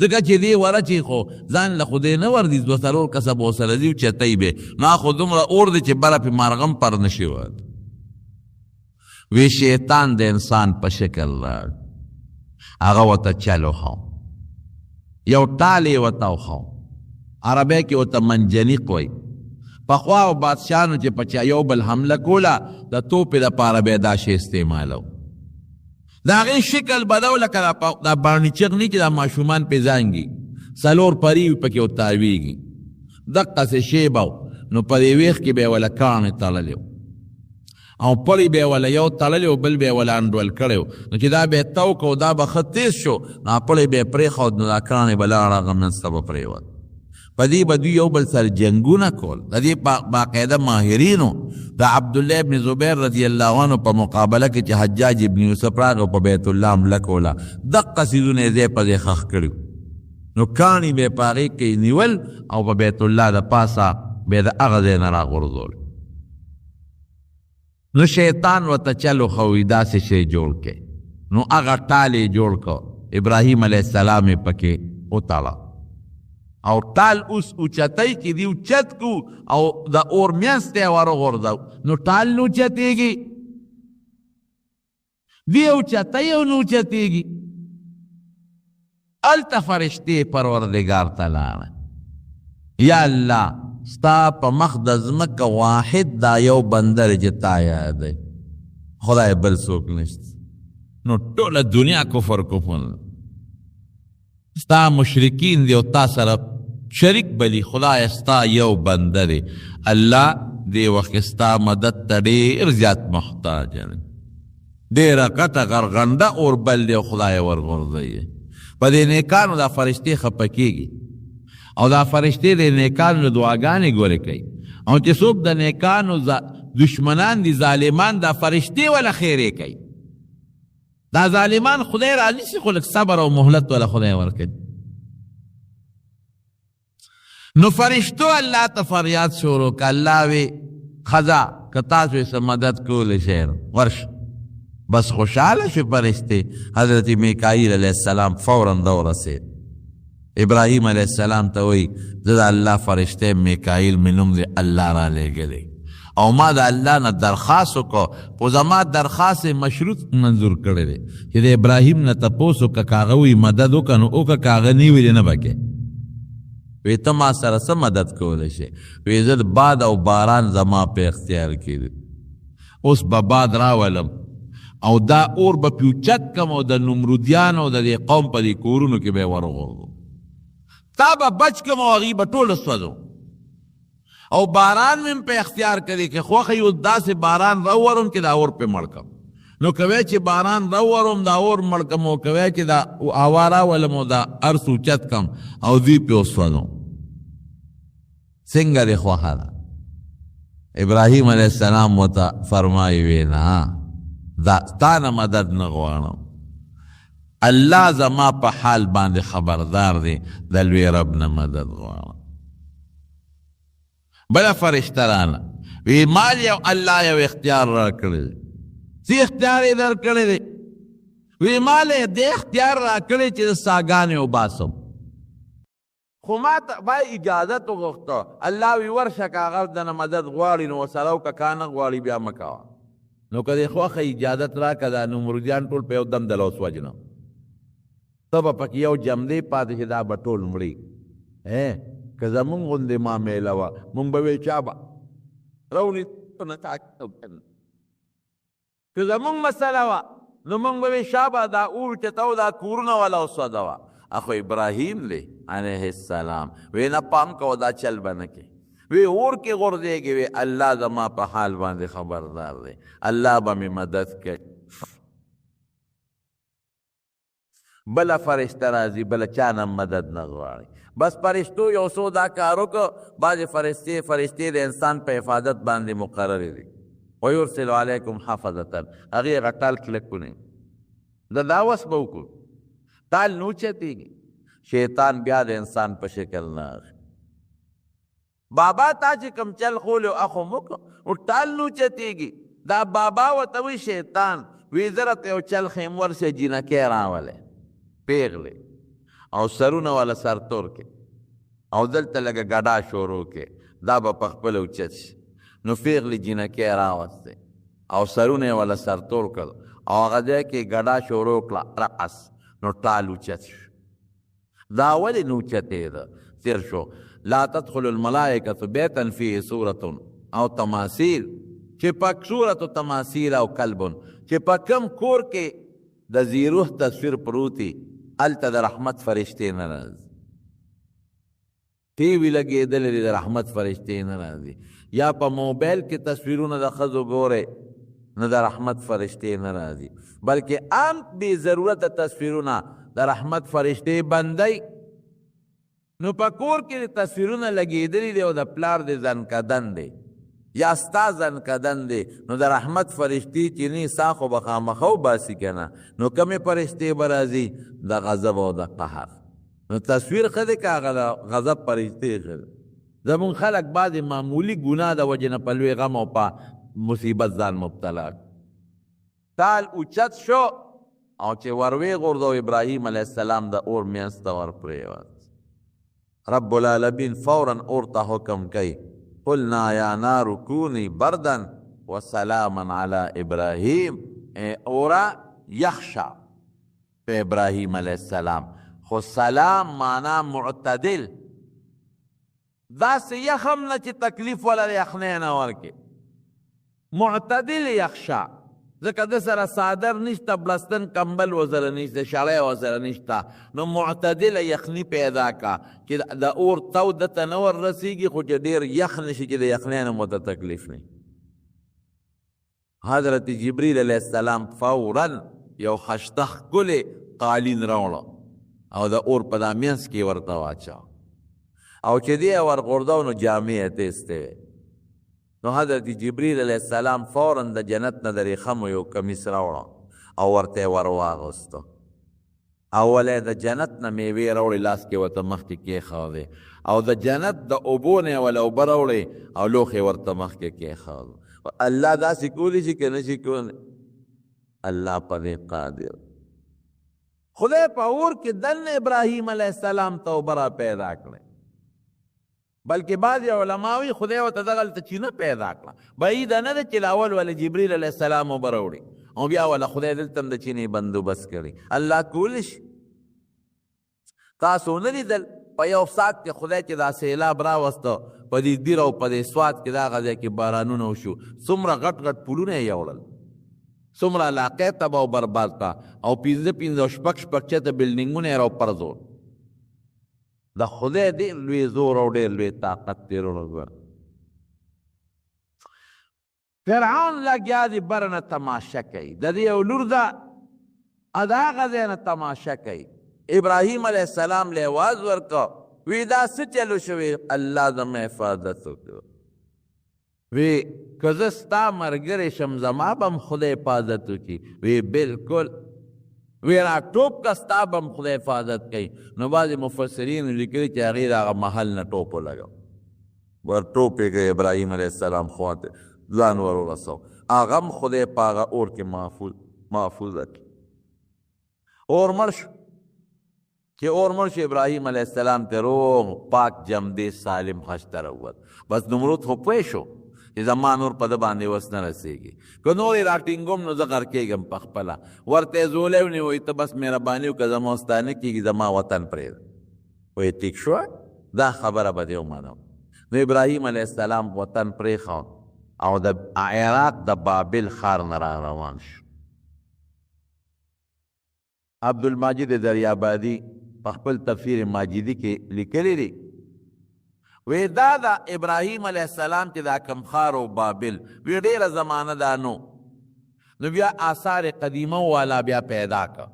ځکه چې دی ورچي خو ځان له خو دی نه ورځي، دوه څلور کسه به ورسره ځي اوچتوي به، نو هغه خو دومره اور دی چې بره پرې مارغم پر نه شي ورت. وی شیطان د انسان په شکل راړ، هغه ورته چل وښو، یو ټال یې ورته وښو، عربی کې ورته منجنیق وایي. پخوا او بادشاهانو چې په چا یو بل حمله کوله د توپې دپاره به یې دا شی استعمالو. د هغې شکل به دا و لکه دا باڼي چغني چې دا ماشومان پرې زانګي، څلور پرې وي پکې او تاویږي، دقسې شی به و. نو په دې ویښ کې به یې وله کاڼې تړلې و او پړی به یې وله یو تړلی و، بل به یې وله انډول کړی و. نو چې دا به یې تاو کړو، دا به ښه تېز شو، نو پړی به یې پرېښود، نو دا کاڼې به لاړه هغه منځ ته به پرېوت. په دې به دوی یو بل سره جنګونه کول. د دې باقاعده ماهرینو د عبدالله ابن زبیر رضی الله عنه په مقابله کې چې حجاج ابن یوسف راغی په بیت الله حمله کوله، دقه څیزونه یې ځای په ځای ښخ کړي. نو کاڼي به یې په هغې کې نیول او په بیت الله د پاسه به یې د هغه ځای نه راغورځول. نو شیطان ورته چل وښوي داسې شی جوړ کړي. نو هغه ټال یې جوړ کړ، ابراهیم علیه السلام یې پکې وتړه او ټال اوس اوچتۍ کې دی اوچت کو او د اور مینځ ته یې وروغورځو، نو ټال نه اوچتېږي، دی اوچتۍ او نه اوچتېږي. هلته فرشتې پروردګار ته لاړه، یا الله ستا په مخ د ځمکه واحد دا یو بنده دی چې تا یادوي، خدای بل څوک نشته. نو ټوله دنیا کفر کفر، ستا مشرکین دی او تا سره شریک بلی، خدای ستا یو بنده دی. الله دې وخت ستا مدد ته ډېر زیات محتاج دی، ډېره غټه غرغنده اور بل دی او خدای ورغورځوي. په دې نیکانو دا فرشتې خفه کېږي او دا فرشتې د نیکانو دعاګانې ګورې کوي، او چې څوک د نیکانو دشمنان دي ظالمان، دا فرشتې وله خیرې کوي. دا ظالمان خدای رانیسي، خو لږ صبر او مهلت وله خدای ورکوي. نو فرشتو الله ته فریاد شروع کړ، الله وی ښځه که تاسو یې څه مدد کولی شئ ورشه. بس خوشحاله شوې فرشتې. حضرت میکائیل علیه السلام فوراً ورسېد، ابراهیم علیه السلام ته وایي زه د الله فرشته یم، میکائیل مې نوم دی، الله رالیږلی او ما د الله نه درخواست وکړ، خو زما درخواست یې مشروط منظور کړی دی چې د ابراهیم نه تپوس وکړه، که هغه وایي مدد وکړه نو وکړه، که هغه نه ویلي نه به کوې. وی ته ما سره څه مدد کولی شې؟ وی زه باد او باران زما په اختیار کې دی، اوس به باد راولم او دا اور به پې اوچت کړم او د نمرودیانو د دې قوم په دې کورونو کې به یې وروغورځوم، تا به بچ کړم او هغوی به ټول وسوځوم. او باران مې هم په اختیار کې دی، که خوښه یې اوس داسې باران راووروم چې دا اور پې مړ کړم، نو که وایې چې باران راووروم دا اور مړ کړم، او که وایې چې دا هوا راولم او دا هر څه اوچت کړم او دوی پې وسوځوم، څنګه دې خوښه ده؟ ابراهیم علیه السلام ورته فرمایي وی نه، دا ستا نه مدد نه غواړم، الله زما په حال باندې خبردار دی، د لوی رب نه مدد غواړم. بله فرشته راغله وی مال یو الله یو اختیار راکړی دی. څه اختیار یې درکړی دی؟ وی مال یې دې اختیار راکړی چې زه ساګانې وباسم، خو ما ته ما اجازت وغوښته. الله وی ورشه که هغه درنه مدد غواړي نو ورسره وکړه، که نه غواړي بیا مه کوه. نو که دې خوښه اجازت راکړه، دا نمرودیان ټول په یو دم دله اوس وژنم، ته به پکې یو جمدې پاتې شي، دا به ټول مړي. که زمونږ غوندې معامله وه مونږ به وی چا به راونیسو، که زمونږ مسله وه نو مونږ به وی شابه دا اور چتاو دا کورونه والا وسوځوه. اخو ابراهیم دی علیه السلام وی نه پام کوه، دا چل به نه کوې، وی اور کې غورځېږي، وی الله زما په حال باندې خبردار دی، الله به مې مدد کوي. بله فرشته راځي، بله چا نه مدد نه غواړي. بس فرشتو یو څو دا کار وکړ. بعضې فرشتې د انسان په حفاظت باندې مقررې دي، ویرسل علیکم حفظة، هغې هغه ټال کلک ونیو، د دا وس به وکړو، ټال نه اوچتېږي. شیطان بیا د انسان په شکل نه اخلي. بابا تا چې کوم چل ښولی و هغه خو مو وکړو، نو ټال نه اوچتېږي. دا بابا ورته وایي شیطان، وی زه راته یو چل ښیم، ورشه جینکۍ راولې پیغلې او سرونه والا سرتور کې او دلته لږه ګډا شروع کې، دا به په خپله اوچت شي. نو پیغلې جینکۍ راوستې او سرونه یې والا سرتور کړل او هغه ځای کې ګډا شروع کړه رقص، نو ټال اوچت شو. دا ولې نه اوچتېده؟ تېر شو. لا تدخل الملائکة بیتا فیه صورة او تماثیل، چې په صورت تماثیل او کلب، چې په کم کور کې د ذیروح تصویر پروت وي هلته د رحمت فرشتې نه راځي. ټي وي لګېدلی دی، د رحمت فرشتې نه راځي. یا په موبایل کې تصویرونه د ښځو ګورئ نو د رحمت فرشتې نه راځي، بلکې عام بې ضرورته تصویرونه د رحمت فرشتې بندئ. نو په کور کې تصویرونه لګېدلي دي او د پلار د ځنکدن دی یا ستا ځنکدن دی، نو د رحمت فرشتې چې نه سا خو به خامخا وباسي که نه، نو کمې فرشتې به راځي؟ د غضب او د قهر. نو تصویر ښه دی که هغه د غضب فرشتې ښه دی؟ زموږ خلک بعضې معمولي ګناه د وجې نه په لوی غم او په مصیبت ځان مبتلا. ټال اوچت شو او چې وروې غورځو ابراهیم علیه السلام د اور منځ ته ورپرېوت. رب العالمین فورا اور ته حکم کوي، قلنا یا نار کونی بردا وسلاما علی ابراهیم. ای اورا یخشا په ابراهیم علیه السلام، خو سلام معنا معتدل، داسې یخ هم نه چې تکلیف وله د یخنۍ نه ورکړي، معتدل یخشا، ځکه ده سره څادر نشته، بړستن کمبل ورسره نشته، شړی ورسره نشته، نو معتدله یخني پیدا کا چې د اور تود ده ته نه ور رسېږي، خو چې ډېر یخ نه شي چې د یخنۍ نه مو ته تکلیف نه. حضرت جبریل علیه السلام فورا یو خشته ښکلی قالین راوړه او د اور په دا منځ کې ورته واچاوه، او چې دی یې ورغورځاوه نو جامې یې تېستې وې. نو حضرت جبریل علیه السلام فورا د جنت نه د ریخمو یو کمیس راوړه او ورته یې ور واغوستو، اوله د جنت نه میوې راوړې لاس کې ورته مخکې کېښودې، او د جنت د اوبو نه یې وله اوبه راوړې او لوښی ورته مخکې کېښود. الله داسې کولی شي که نه شي کولی؟ الله په دې قادر. خدای په اور کې دننه ابراهیم علیه السلام ته اوبه را پیدا کړې، بلکې بعضې علما وایي خدای ورته دغلته چینه پیدا کړه. بعیده نه ده چې لاول وله جبریل علیه السلام اوبه راوړي او بیا وله خدای دلته هم د چینې بندوبست کړي. الله کولی شي. تاسو نه لیدل په یو ساعت کې خدای چې دا سیلاب راوسته په دې دیر او په دې سوات کې دغه ځای کې بارانونه وشو، څومره غټ غټ پلونه یې یوړل، څومره علاقې تباه او برباد کړه، او پنځه پنځه او شپږ شپږ چته بلډینګونه یې راوپرځول. د خدای ډېر لوی زور او ډېر لوی طاقت دی وروڼه. فرعون لګیا دی بره نه تماشه کوي، د دې یو لور ده د هغه ځای نه تماشه کوي. ابراهیم علیه السلام له اواز ورکړ، وی دا څه چلو شوی؟ الله زما حفاظت وکړو. وی که زه ستا ملګری شم زما به هم خدای حفاظت وکړي. وی بالکل. وی را ټوپ که ستا به هم خدای حفاظت کوي. نو بعضې مفسرینو لیکلي چې هغې د هغه محل نه ټوپ ولګاوه، ور ټوپ یې کړ ابراهیم علیه السلام خوا ته ځان ور ورسو، هغه هم خدای په هغه اور کې محفوظه کړي. اور مړ شو. چې اور مړ شو ابراهیم علیه السلام ته روغ پاک جمدې سالم خشته راووت. بس نمرود خو پوه شو چې زما نور په ده باندې وس نه رسېږي، که نور یې راټینګوم نو زه غرقېږم په خپله. ورته یې ځولی ونیوه، ته بس مهرباني وکړه زما ستا نه کېږي، زما وطن پرېږده. وایي ټیک شوه، دا خبره به دې ومنم. نو ابراهیم علیه السلام وطن پرېښود او د عراق د بابل ښار نه را روان شو. عبدالماجد دریابادي په خپل تفسیر ماجدي کې لیکلی دی، وی دا د ابراهیم علیه السلام چې دا کم ښار و بابل، وی ډېره زمانه دا نو بیا آثار قدیمه والا بیا پیدا که.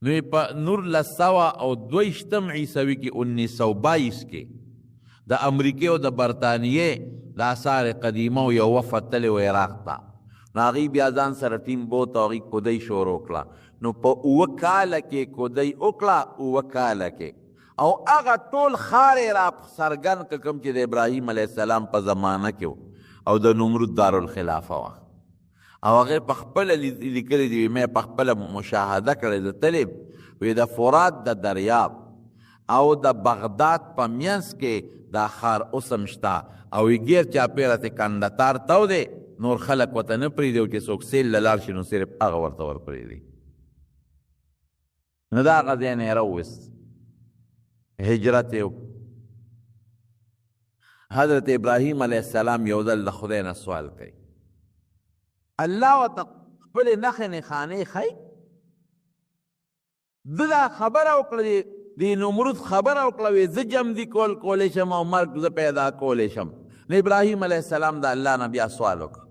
نو په 1922 عیسوي کې 1922 کې د امریکې او د برطانیې د آثار قدیمه یو وفد تللی و عراق ته. نو هغوی بیا ځان سره ټیم بوته، هغوی کودۍ شروع کړه. نو په 7 کاله کې کودۍ وکړه، 7 کاله کې، او هغه ټول ښار یې را څرګند کړ کوم چې د ابراهیم علیه السلام په زمانه کې و. او د نمرود دارالخلافه وه. او هغې په خپله لیکلي دي، مې په خپله مشاهده کړې ده تلې، وی د فرات د دریاب او د بغداد په مینځ کې دا ښار اوس هم شته، او ګیر چاپېره ترې کندتار تاو دی، نور خلک ورته نه پرېږدي، او چې څوک سیل له لاړ شي نو صرف هغه ورته ورپرېږدي. نو د هغه ځای نه یې راوویست، هجرت یې وکړ. حضرت ابراهیم علیه السلام یو ځل د خدای نه سوال کوي، الله ورته خپلې نښې نښانې ښیي. ده دا خبره وکړه، دې نمرود خبره وکړه، وی زه جمدي کول کولی شم او مرګ زه پیدا کولی شم. نو ابراهیم علیه السلام د الله نه بیا سوال وکړ،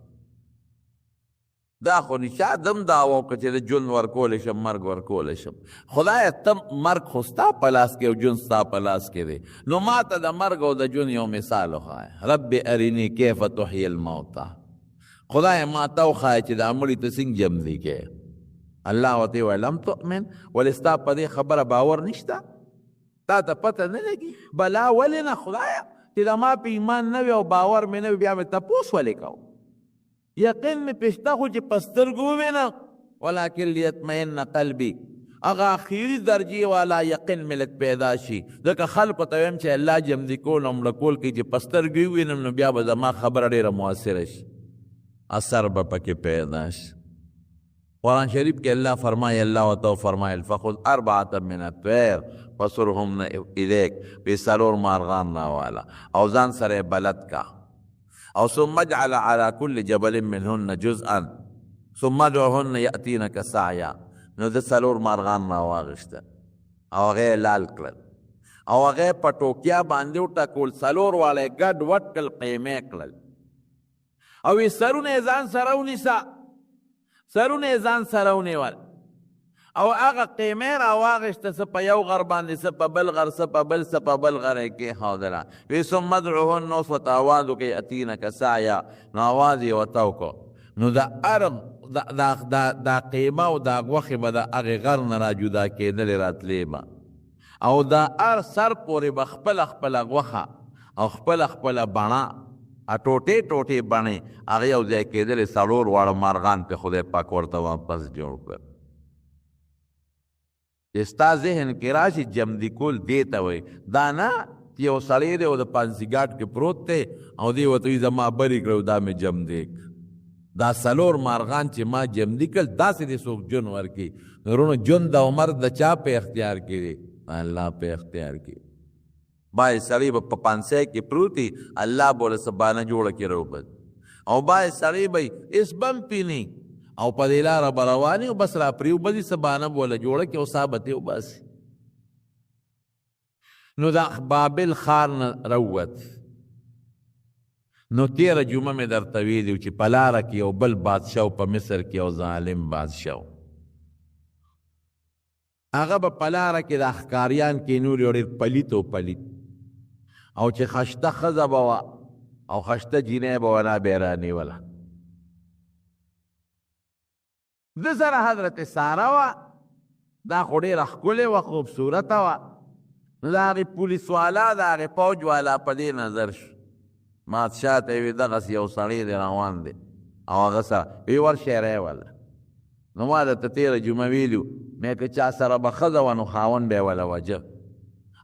دا خو نشا دم دعوه وکړه چې زه ژوند ورکولی شم مرګ ورکولی شم، خدایه ته مرګ خو ستا په لاس کې او ژوند ستا په لاس کې دی، نو ما ته د مرګ او د ژوند یو مثال وښایه. رب اریني کیف تحیي الموتی، خدایه ما ته وښایه چې دا مړي ته څنګه جمدي کې. الله ورته وویل لم تؤمن، ولې ستا په دې خبره باور نشته؟ تا ته پته نه لګي؟ بلا ولې نه خدایه چې د ما په ایمان نه وي او باور مې نه وي، بیا مې تپوس ولې کوو؟ یقین مې پې شته خو چې په سترګو ووینم، ولکن لیطمئن قلبي، هغه اخیري درجې والا یقین مې لږ پیدا شي، ځکه خلکو ته وایم چې الله جمدي کول او مړه کول کوي، چې په سترګو یې ووینم نو بیا به زما خبره ډېره مؤثره شي، اثر به پکې پیدا شي. قرآن شریف کې الله فرمایي، الله ورته وفرمایل فخذ اربعة من الطیر فصرهن الیک، وی څلور مارغان راواله او ځان سره یې بلد کا، او ثم اجعل على كل جبل منهن جزءا ثم ادعهن یأتینک سعیا. نو د څلور مارغان راواغېسته او هغه یې لال کړل او هغه یې په ټوکیا باندې وټکول، څلور واړه یې ګډ وډ کړل، قیمې کړل، او یې سرونه یې ځان سره ونیسه، سرونه یې ځان سره ونیول، او هغه قیمه راواغېسته، څه په یو غر باندې، څه په بل غر، څه په بل، څه په بل غر یې کېښودله. وی ثم ادعوهن، اوس ورته اواز وکړي یأتینک سعیا، نو اواز یې ورته وکړو. نو د هر دا قیمه او دا غوښې به د هغې غر نه را جدا کېدلې راتلې به، او د هر سر پورې به خپله خپله غوښه او خپله خپله بڼه، ټوټې ټوټې بڼې هغې یو ځای کېدلې، څلور واړه مارغان پې خدای پاک ورته واپس جوړ کړل. چې ستا ذهن کې راشي جمدي کول دې ته وایي، دا نه چې یو سړی دی او د پانسي ګاټ کې پروت دی او دی ورته وایي زما بری کړو دا مې جمدی کړ، دا څلور مارغان چې ما جمدي کړل داسې دې څوک ژوند ورکړي. نو وروڼو ژوند او مرګ د چا په اختیار کې دی؟ الله په اختیار کې. بعضې سړی به په پانسۍ کې پروت وي، الله به ورله څه بانه جوړه کړي راوباسي، او بعضې سړی به هېڅ به هم پرې نه او په دې لاره به روان وي او بس را پرېوبځي، څه بانه به ورله جوړه کړي او ساه به ترې وباسي. نو دا بابل ښار نه راووت. نو تېره جمعه مې درته ویلي چې په لاره کې یو بل بادشاه په مصر کې یو ظالم بادشاه، هغه به په لاره کې دا ښکاریان کېنولي او ډېر پلیت او پلیت، او چې خشته ښځه به وه او خشته جینۍ به وه، دا به یې رانیوله. ده سره حضرت ساره وه، دا خو ډېره ښکلې وه، خوبصورته وه. نو د هغې پولیس والا، د هغې پوج والا په دې نظر شو، بادشاه ته یې وی دغسې یو سړی دی روان دی او هغه سره وی ورشئ راوله. نو ما درته تېره جمعه ویلي مې که چا سره به ښځه وه نو خاوند به یې وله وژه،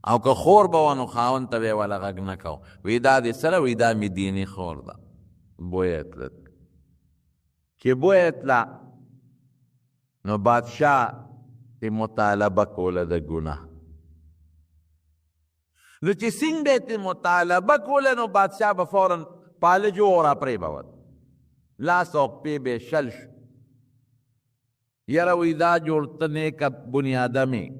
او که خور به وه نو خاوند ته به یې وله غږ نه کوه. وی دا دې سره، وی دا مې دیني خور ده. بویه تله، چې بویه تله نو بادشاه ترې مطالبه کوله د ګناه. نو چې څنګه یې ترې مطالبه کوله نو بادشاه به فورا پالج و را پرې به وت، لاس او پښې به یې شل شو. یاره وی دا جوړ ته نیکه بنیادم یې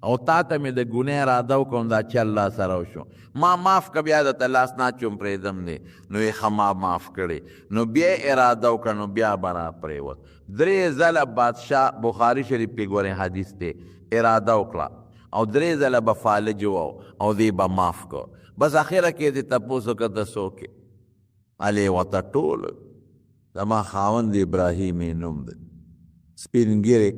او تا ته مې د ګناه اراده وکړم، دا چل را سره وشو، ما معاف که، بیا درته لاس نه اچوم پرېږدم دی. نو یې ښه ما معاف کړې. نو بیا یې اراده وکړه، نو بیا به را پرېوت. درې ځله بادشاه، بخاري شریف کې ګورې حدیث دی، اراده وکړه او درې ځله به فالج و او دی به معاف کړ. بس اخره کې دې تپوس وکړه ته څوک یې؟ هلې ورته ټول زما خاوند ابراهیم یې نوم دی، سپین ږیری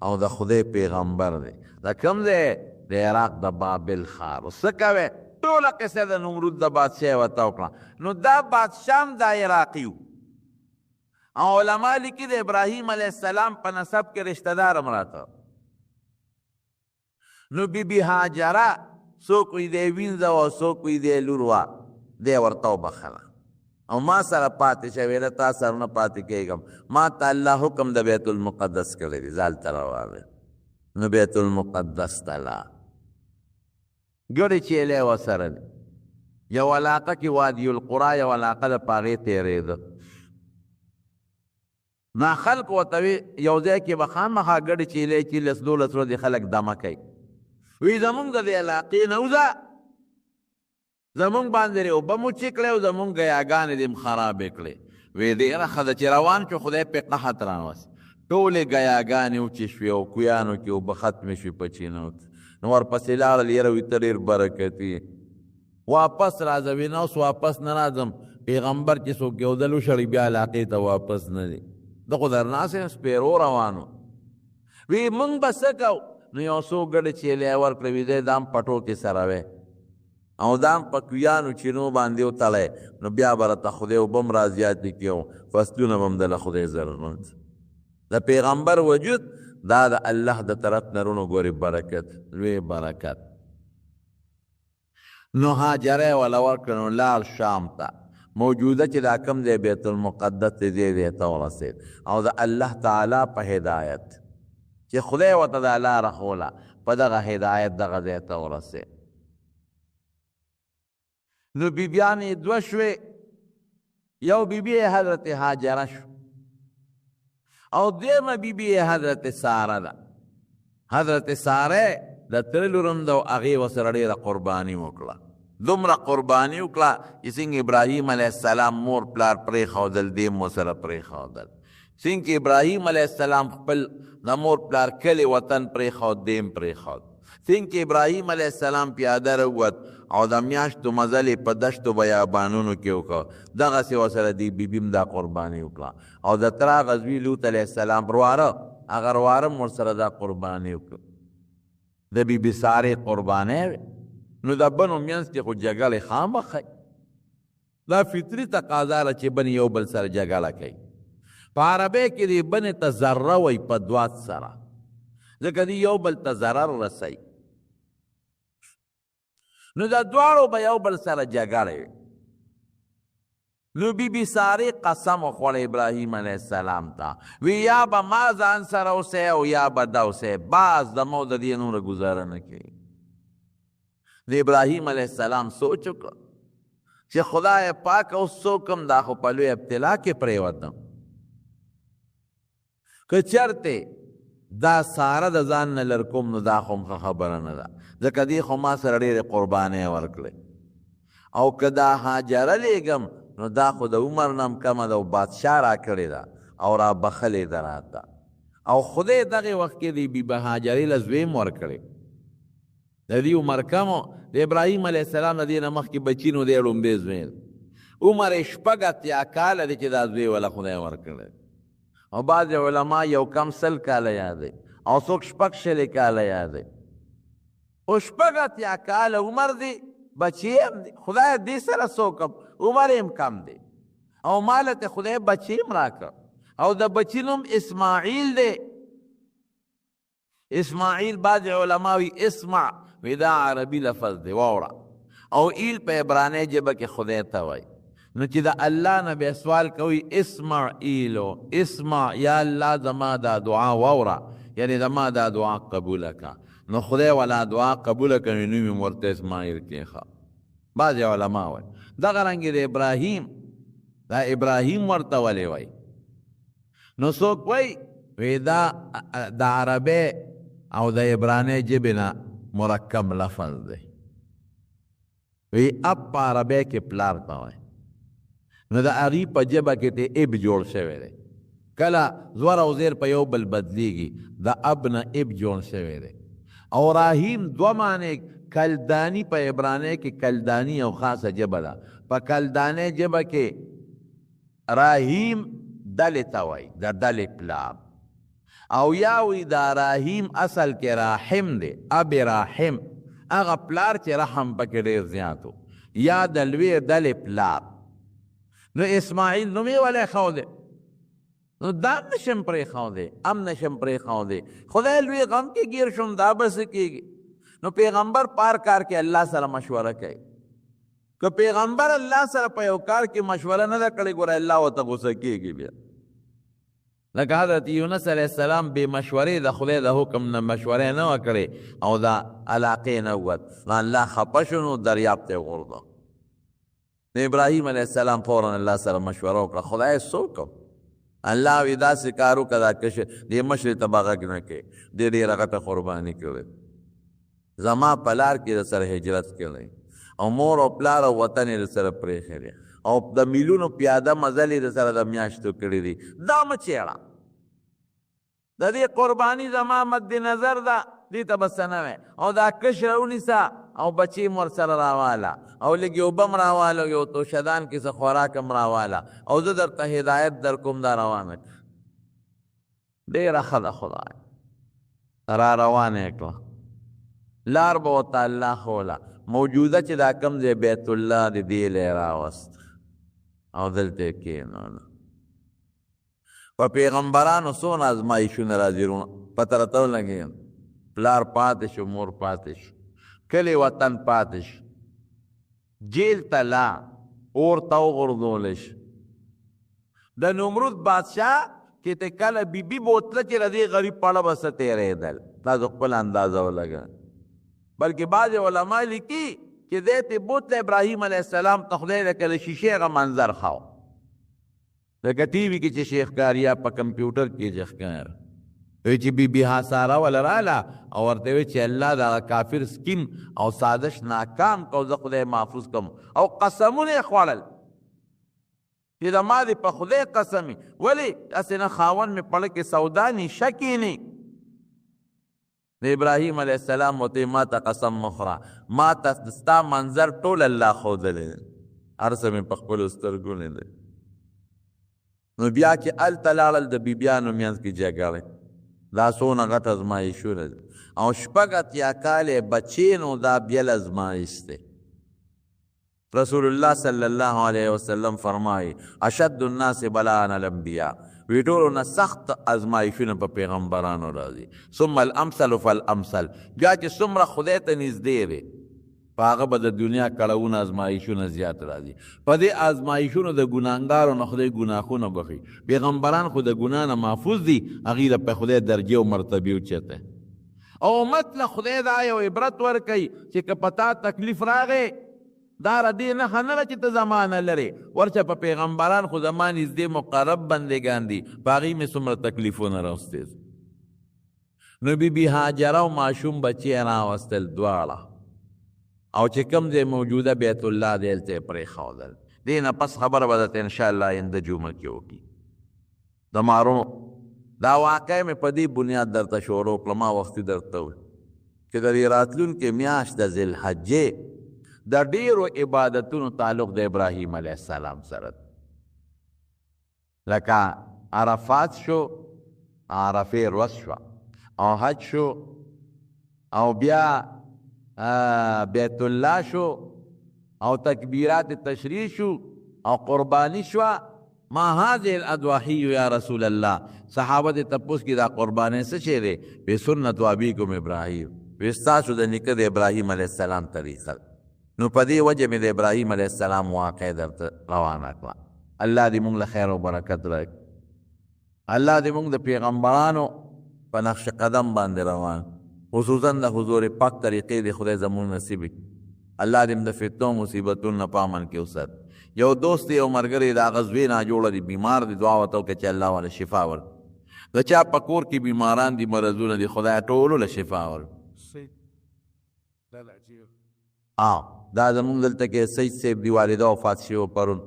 او د خدای پیغمبر دی. د کوم ځای؟ د عراق د بابل ښار. څه کوې؟ ټوله قصه د نمرود د بادشاه ورته وکړه. نو دا بادشاه هم دا عراقي و، او علما لیکي د ابراهیم علیه السلام په نسب کې رشته دار هم راته. نو بی بی هاجره څوک وایي دی وینځه وه او څوک وایي دی لور وه، دی ورته وبخښله او ما سره پاتې شه. ویله تا سره نه پاتې کېږم، ما ته الله حکم د بیت المقدس کړی دی، زه هلته روان یم. نو بیت المقدس ته لاړ، ګړې چیلې ورسره دی، یو علاقه کې وادي القرا یو علاقه ده، په هغې تېرېده. نا خلق ورته وي یو ځای کې به خامخا ګړې چیلې چې لس دولس ورځې خلک دمه کوي، وی زمونږ د دې علاقې نه وځه، زمونږ باندې دې اوبه مو وچې کړې او زمونږ ګیاګانې دې هم خرابې کړې. وی ډېره ښه ده چې روان شو، خدای پې قحط راوست، ټولې ګیاګانې وچې شوې او کویانو کې اوبه ختمې شوې په چینو. نو ورپسې لاړل، یاره وي ته ډېر برکتي، واپس راځه. وی نه اوس واپس نه راځم، پیغمبر چې څوک یو ځل وشړي بیا علاقې ته واپس نه ځي، ده خو درناسې سپېرو روانو. وی موږ به څه کوو؟ نو یو څو ګډې چیلې یې ورکړې، وی دی دا هم پټو کې سره وی او دا هم په کویانو چینو باندې وتړی، نو بیا به راته خدای اوبه هم را زیاتې کړي او فصلونه به هم دله خدای زرغون کړي. د پیغمبر وجود دا د الله د طرف نه رونو ګورې برکت، لوی برکت. نو هاجره یې وله ورکړه، نو لاړ شام ته، موجوده چې دا کوم ځای بیت المقدس دی، دې ځای ته ورسېد. او د الله تعالی په هدایت چې خدای ورته دا لاره ښوله، په دغه هدایت دغه ځای ته ورسېد. نو بیبیانې یې دوه شوې، یو بیبي یې حضرت هاجره شو او دویمه بیبي یې حضرت ساره ده. حضرت ساره د تره لور هم ده او هغې ورسره ډېره قرباني وکړه، دومره قرباني وکړه چې څنګه ابراهیم علیه السلام مور پلار پرېښودل، دې هم ورسره پرېښودل. څنګه ابراهیم علیه السلام خپل د مور پلار کلی وطن پرېښود، دې هم پرېښود. څنګه ابراهیم علیه السلام پیاده راووت او د میاشتو مزل یې په دشتو بیابانونو کې وکړ، دغسې ورسره دې بیبي هم دا قرباني وکړه. او د تره هغه زوی لوط علیه السلام رواره، هغه رواره هم ورسره دا قرباني وکړه. د بیبي سارې قربانۍ وې. نو د بنو منځ کې خو جګړې خامخا، دا فطري تقاضا ده چې بنې یو بل سره جګړه کوي. په عربۍ کې دې بنې ته ذره وایي په دوات سره، ځکه دې یو بل ته ضرر رسوي. نو د دواړو به یو بل سره جګړه وي. نو بی بی سارې قسم وخوړه ابراهیم علیه السلام ته، وی یا به ما ځان سره اوسې او یا به دا اوسې، باز د مو د دې نوره ګزاره نه کوي. د ابراهیم علیه السلام سوچ وکړ چې خدای پاک اوس څوک هم دا خو په لوی ابتلا کې پرېوتم، که چېرته دا ساره د ځان نه لر کوم نو دا خو هم ښه خبره نه ده، ځکه دې خو ما سره ډېرې قربانۍ ورکړې، او که دا هاجره لېږم نو دا خو د عمر نه هم کمه ده او بادشاه راکړې ده او را بخښلې ده راته. او خدای دغې وخت کې د بي بي هاجرې له زوی هم ورکړی، د دې عمر کم و، د ابراهیم علیه السلام د دې نه مخکې بچي نو دی ړومبی زوی دی، عمر یې 86 کاله دی چې دا زوی وله خدای ورکړی. او بعضې علما یو کم 100 کاله یادوي او څوک 26 کاله یادوي، خو 86 کاله عمر دی، بچی هم دی، خدای دې سره څوک عمر یې هم کم دی، او ماله ته خدای بچی هم راکړ، او د بچي نوم اسماعیل دی. اسماعیل بعضې علما وایي اسمع، وایي دا عربي لفظ دی واوره، او ایل په عبرانۍ ژبه کې خدای ته وایي. نو چې د الله نه به سوال کوي اسمع ایلو اسمع، یا الله زما دا دعا واوره، یعنی زما دا دعا قبوله کړه. نو خدای ولا دعا قبوله کړي، نوم یې ورته اسماعیل کېښود. بعضې علما وایي دغه رنګ د ابراهیم، دا ابراهیم ورته ولې وایي؟ نو څوک وایي وی دا د عربۍ او د عبرانۍ ژبې نه مرکب لفظ دی، وی اب په عربۍ کې پلار ته وایي، نو د هغې په ژبه کې ته اب جوړ شوی دی. کله زور او زیر په یو بل بدلیږي، د اب نه اب جوړ شوی دی. او راهیم دوه معنی، کلدانی په عبرانۍ کې کلدانی یو خاصه ژبه ده، په کلدانۍ ژبه کې راهیم ډلې ته وایي، د ډلې پلار، او یا وایي دا راهیم اصل کې راحم دی، اب راحم، هغه پلار چې رحم پکې ډېر زیات و، یا د لوی ډلې پلار. نو اسماعیل نوم یې ولې ښودی؟ نو دا هم نشم پرېښودی، هم نشم پرېښودی. خدای لوی غم کې ګیر شوم، دا به څه کېږي؟ نو پیغمبر په هر کار کې الله سره مشوره کوي. که پیغمبر الله سره په یو کار کې مشوره نه ده کړې، ګوره الله ورته غوسه کېږي بیا. لکه حضرت یونس علیه السلام بې مشورې د خدای د حکم نه مشوره نه وه کړې او د علاقې نه ووت، نو الله خفه شو، نو دریاب ته یې وغورځاوه. نو ابراهیم علیه السلام فورا الله سره مشوره وکړه، خدای څه وکړم؟ الله وی داسې کار وکړه، دا کشر دې مشرې ته به غږ نه کوې، دې ډېره غټه قرباني کړې، زما په لار کې د سره هجرت کړی او مور او پلار او وطن یې د سره پرېښی دی او د میلونو پیاده مزل یې د سره د میاشتو کړي دي، دا مه چېړه، د دې قرباني زما مد نظر ده، دې ته به څه نه وایې. او دا کشره ونیسه او بچي هم ورسره راواله او لږې اوبه هم راواله او یو توشدان کې څه خوراک هم راواله او زه درته هدایت در کوم، دا روانه کړه. ډېره ښه ده، خدای را روانه یې کړه. لار به ورته الله ښوله. موجوده چې دا کوم ځای بیت الله دی، دې له یې راوست او دلته یې کښېنوله. په پیغمبرانو څونه ازمایښونه راځي وروڼه، پته راته ولګېده. پلار پاتې شو، مور پاتې شو، کلی وطن پاتې شو، جیل ته لاړ، اور ته وغورځول شو. د نمرود بادشاه چې ته کله بیبي بوتله چې د دې غریب په اړه به څه تېرېدل، تاسو خپله اندازه ولګوئ. بلکې بعضې علما لیکي چې دی ته بوتله ابراهیم علیه السلام ته خدای لکه د شیشې هغه منظر ښاوه، لکه ټي وي کې چې شي ښکاري یا په کمپیوټر کې چې ښکاري. وی چې بی بی ساره وله راله او ورته وی چې الله دغه کافر سکیم او سازش ناکام کو، زه خدای محفوظ کوم. او قسمونه یې خوړل چې د ما دې په خدای قسم وي، ولې هسې نه خاوند مې پړه کې سودا نشه کیني. د ابراهیم علیه السلام ورته ما ته قسم مه خوره، ما ته ستا منظر ټول الله ښودلی دی، هر څه مې په خپلو سترګو لیدلی. نو بیا چې هلته لاړل د بیبیانو منځ کې جګړې، دا څونه غټ ازمایښونه دي. او 86 کاله بچې، نو دا بیل ازمایښ دی. رسول الله صلی الله علیه وسلم فرمایي اشد الناس بلاء الانبیاء، وی ټولو نه سخت ازمایښونه په پیغمبرانو راځي، ثم الامثل فالامثل. بیا چې څومره خدای ته نږدې دی په هغه به د دنیا کړهونه ازمایښونه زیات راځي. په دې ازمایښونو د ګناهګارو نه خدای ګناهونه بخښي. پیغمبران خو د ګناه نه محفوظ دي، هغوی له په خدای درجې او مرتبې اوچته. او امت له خدای دا یو عبرت ورکوي چې که په تا تکلیف راغی، دا ردې نښه نه ده چې ته زما نه لرې، ورشه په پیغمبران خو زما نږدې مقرب بندګان دي، په هغوی مې څومره تکلیفونه راوستي. نو بی بی هاجره او ماشوم بچی یې راوستل دواړه، او چې کوم ځای موجوده بیت الله دی هلته یې پرېښودل. دې نه پس خبره به درته انشاءالله آینده جمعه کې وکړي. د مارونو دا واقع مې په دې بنیاد درته شروع کړه، ما وختي درته وویل چې د دې راتلونکې میاشت د ذوالحجې د ډېرو عبادتونو تعلق د ابراهیم علیه السلام سره دی. لکه عرفات شو، عرفې ورځ شوه، او حج شو، او بیا بیت الله شو، او تکبیرات تشریح شو، او قربانی شوه. ما هذه الأضواحي یا رسول الله، صحابه دې تپوس کی دا قرباني څه شی دی؟ وی سنت ابیکم ابراهیم، وی ستاسو د نیکه د ابراهیم علیه السلام طریقه. نو په دې وجه مې د ابراهیم علیه السلام واقع درته روانه کړه. الله دې موږ له خیر او برکت راکړي. الله دې موږ د پیغمبرانو په نقش قدم باندې روان، خصوصا د حضور پاک طریقې دې خدای زموږ نصیب کړي. الله دې موږ د فتنو مصیبتونو نه په امن کې وساتي. یو دوست یو مرګری د هغه زوی ناجوړه دی، بیمار دی، دعا ورته وکړه چې الله ورله شفا ورکړي. د چا په کور کې بیماران دي، مرضونه دي، خدای ټولو له شفا ورکړي. دا زموږ دلته کې سید صاحب دی، والده وفات شوی پرون،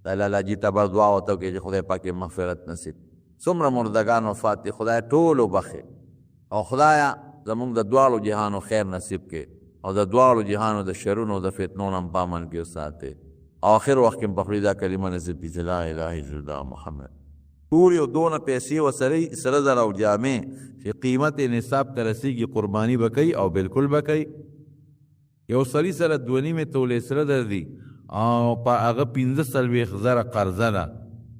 د لالاجي ټبر دعا ورته وکړي چې خدای پاک یې مغفرت نصیب. څومره مردګان وفات دي، خدای ټول وبخښي. او خدایا زموږ د دواړو جهانو خیر نصیب کړي، او د دواړو جهانو د شرونو د فتنو نه هم په امن کې وساتي. او آخر وخت کې هم په خولې دا کلمه نصیب کړي چې لا اله الا الله محمد. ټول یو دونه پیسې ورسره سره زر او جامې چې قیمت یې نصاب ته رسېږي، قرباني به کوي او بالکل به کوي. یو سړي سره 2.5 تولې سره در دي او په هغه 45,000 قرضه ده،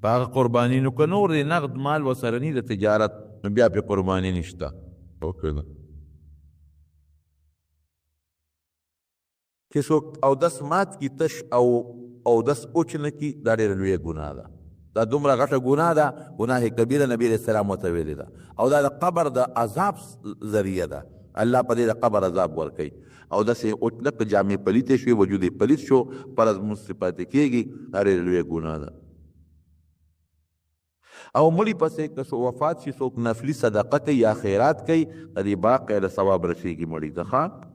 په هغه قرباني، نو که نور دی نقد مال ورسره نی د تجارت، نو بیا پرې قرباني نشته. وکړه چې څوک اودس مات کړي تش او اودس اوچ نه کړي، دا ډېره لویه ګناه ده. دا دومره غټه ګناه ده، ګناه کبیره نبی علیه السلام ورته ویلې ده، او دا د قبر د عذاب ذریعه ده. الله په دې د قبر عذاب ورکوي. او داسې اوچ نه که جامې پلیتې شوې، وجود یې پلیت شو، فرض لمونځ ترې پاتې کېږي، دا ډېره لویه ګناه ده. او مړي پسې که څوک وفات شي، څوک نفلي صدقه کوي یا خیرات کوي، د دې باقی له ثواب رسېږي مړي ته. ښه،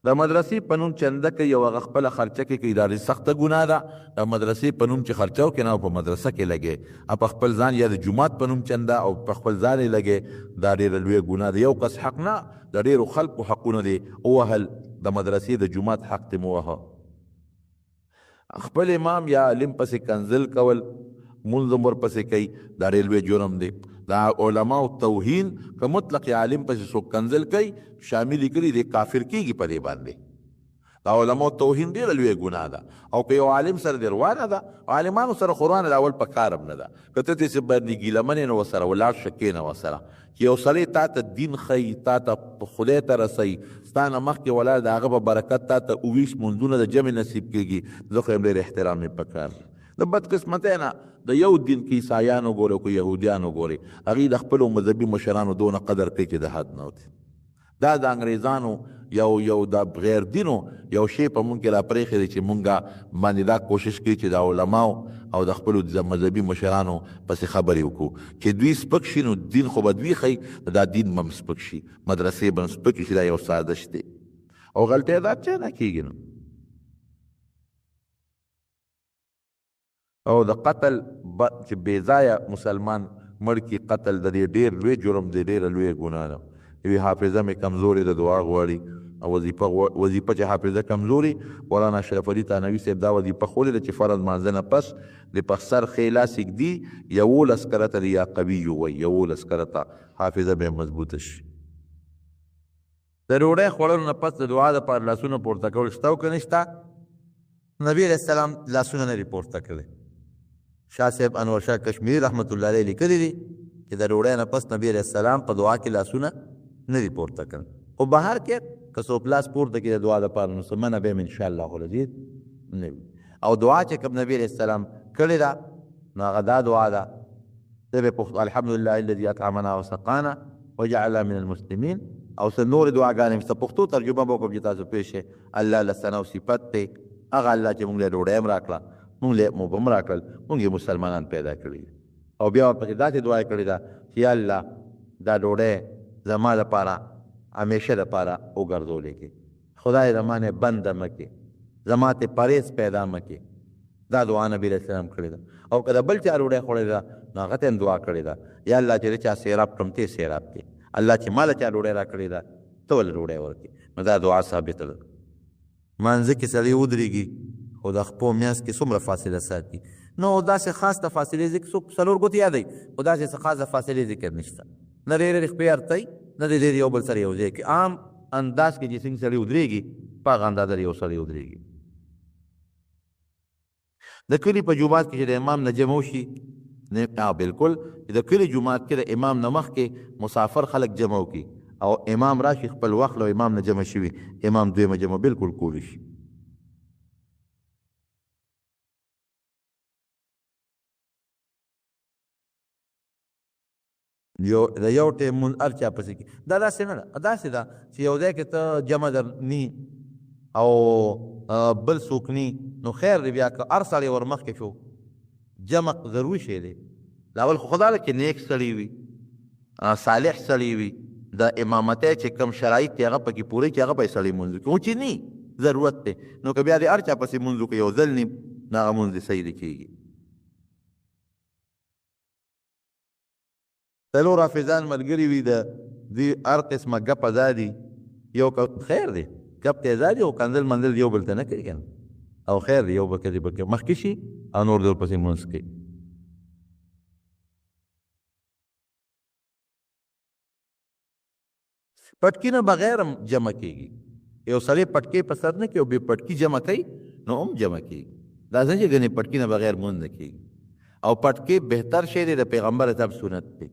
د مدرسې په نوم چنده کوي او هغه خپله خرچه کې کوي، دا ډېره سخته ګناه ده. د مدرسې په نوم چې خرچه وکړې نه، په مدرسه کې لګې، او په خپل ځان یا د جومات په نوم چنده او په خپل ځان یې لګې، دا ډېره لویه ګناه ده. یو کس حق نه، د ډېرو خلکو حقونه دې ووهل، د مدرسې د جومات حق دې مو وهه. خپل امام یا عالم پسې کنځل کول، مونځ هم ورپسې کوي، دا ډېر لوی جرم دی. دا علماو توهین، که مطلق عالم پسې څوک کنځل کوي، شامل لیکلي دی کافر کېږي په دې باندې. دا علماو توهین ډېره لویه ګناه ده. او که یو عالم سره دې روانه ده، عالمانو سره خو روانه ده، اول په کار هم نه ده. که ته ترې څه باندې ګیله من یې، نو ورسره ولاړ شه، کښېنه ورسره. چې یو سړی تا ته دین ښیي، تا ته خدای ته رسوي، ستا نه مخکې ولاړ، د هغه په برکت تا ته 22 مونځونه د جمع نصیب کېږي، زه خو یم ډېر احترام یې پکار دی. د بدقسمتۍ نه د یو دین کې عیسایان وګورئ او که یهودیان وګورئ، هغوی د خپلو مذهبي مشرانو دونه قدر کوي چې د حد نه وتي. دا د انګریزانو یو د غیر دینو یو شی په مونږ کې را پرېښی دی چې مونږ باندې دا کوشش کوي چې د علماو او د خپلو مذهبي مشرانو پسې خبرې وکړو، چې دوی سپک شي نو دین خو به دوی ښیي، دا دین به هم سپک شي، مدرسې به هم سپکې شي. دا یو سازش دی او غلطۍ دا چا نه کېږي. نو او د قتل چې بې ځایه مسلمان مړ کړي، قتل د دې ډېر لوی جرم دی، ډېره لویه ګناه ده. یوې حافظه مې کمزورې ده، دعا غواړي او وظیفه چې حافظه کمزورې، مولانا اشرف علي ثانوي صاحب دا وظیفه ښودلې ده چې فرض مانځه نه پس د په سر ښی لاس ږدي 11 کرته د یا قوي ووایي، 11 کرته حافظه به یې مضبوطه شي. د ډوډۍ خوړلو نه پس د دعا دپاره لاسونه پورته کول شته او که نشته؟ نبی علیه السلام لاسونه نه دي پورته کړي. شاه صاحب انور شاه کشمیري رحمت الله علیه لیکلي دي چې د ډوډۍ نه پس نبی علیه السلام په دعا کې لاسونه نه دي پورته کړي. خو بهر کې که څوک لاس پورته کړي د دعا دپاره، نو څه منع به هم انشاءالله العزیز نه وي. او دعا چې کوم نبی علیه السلام کړې ده، نو هغه دا دعا ده، زه به پښتو الحمدلله الذي اطعمنا وسقانا وجعلنا من المسلمین، او څه نورې دعاګانې هم شته. پښتو ترجمه به وکړم چې تاسو پوه شئ. الله له ثنا او صفت دی، هغه الله چې موږ له ډوډۍ هم راکړه، موږ له اوبه هم راکړل، موږ یې مسلمانان پیدا کړي. او بیا ورپسې داسې دعا یې کړې ده چې یا الله دا ډوډۍ زما دپاره همیشه دپاره وګرځولې کې، خدای زما نه بنده مه کړې، زما ته پرهېز پیدا مه کړې. دا دعا نبی علیه السلام کړې ده. او که د بل چا ډوډۍ خوړلې ده، نو هغه ته هم دعا کړې ده، یا الله چې د چا سیراب کړم ته یې سیراب کړې، الله چې ما له چا ډوډۍ راکړې ده ته ولې ډوډۍ ورکړې. نو دا دعا ثابته ده. مانځه کې سړی ودرېږي خو د خپو میانځ کې څومره فاصله ساتي، نو داسې خاص د فاصلې ذکر څوک څلور ګوتې یادوي، خو داسې څه خاص د فاصلې ذکر نشته. نه ډېرې لرې خپې ارتوي، نه دې ډېر یو بل سره یو ځای کې. عام انداز کې چې څنګه سړی ودرېږي په هغه اندازه یو سړی ودرېږي. د کلي په جومات کې چې د امام نه جمع وشي، نه بالکل چې د کلي جومات کې د امام نه مخکې مسافر خلک جمع وکړي او امام راشي خپل وخت له امام نه جمع شوي، امام دویمه جمع بالکل کولی شي. یو د یو ټیم مونځ هر چا پسې کړي، دا داسې نه ده. داسې ده چې یو ځای کې ته جمع در نی او بل څوک نی، نو خیر دی، بیا که هر سړی ور مخکې شو جمع ضروري شی دی. دا اول خو خدا ده چې نیک سړی وي، صالح سړی وي، د امامتۍ چې کوم شرایط دی هغه پکې پوره چې هغه به یې سړی مونځ وکړي. خو چې نی ضرورت دی، نو که بیا دې هر چا پسې مونځ وکړي یو ځل نیم، نو هغه مونځ دې صحیح دی کېږي. څلور حافظان ملګري وي، د دوی هر قسمه ګپ ازادي، یو خیر دی ګپ ته ازادي، خو کنځل منځل یو بل ته نه کوي که نه، او خیر دی یو به کدي پکې مخکې شي او نور دې ورپسې مونځ کوي. پټکي نه بغیر هم جمع کېږي. یو سړی پټکی په سر نه کوي او بې پټکي جمع کوي نو هم جمع کېږي. داسې نه چې ګنې پټکي نه بغیر مونځ نه کېږي. او پټکی بهتر شی دی، د پیغمبر صاحب سنت دی.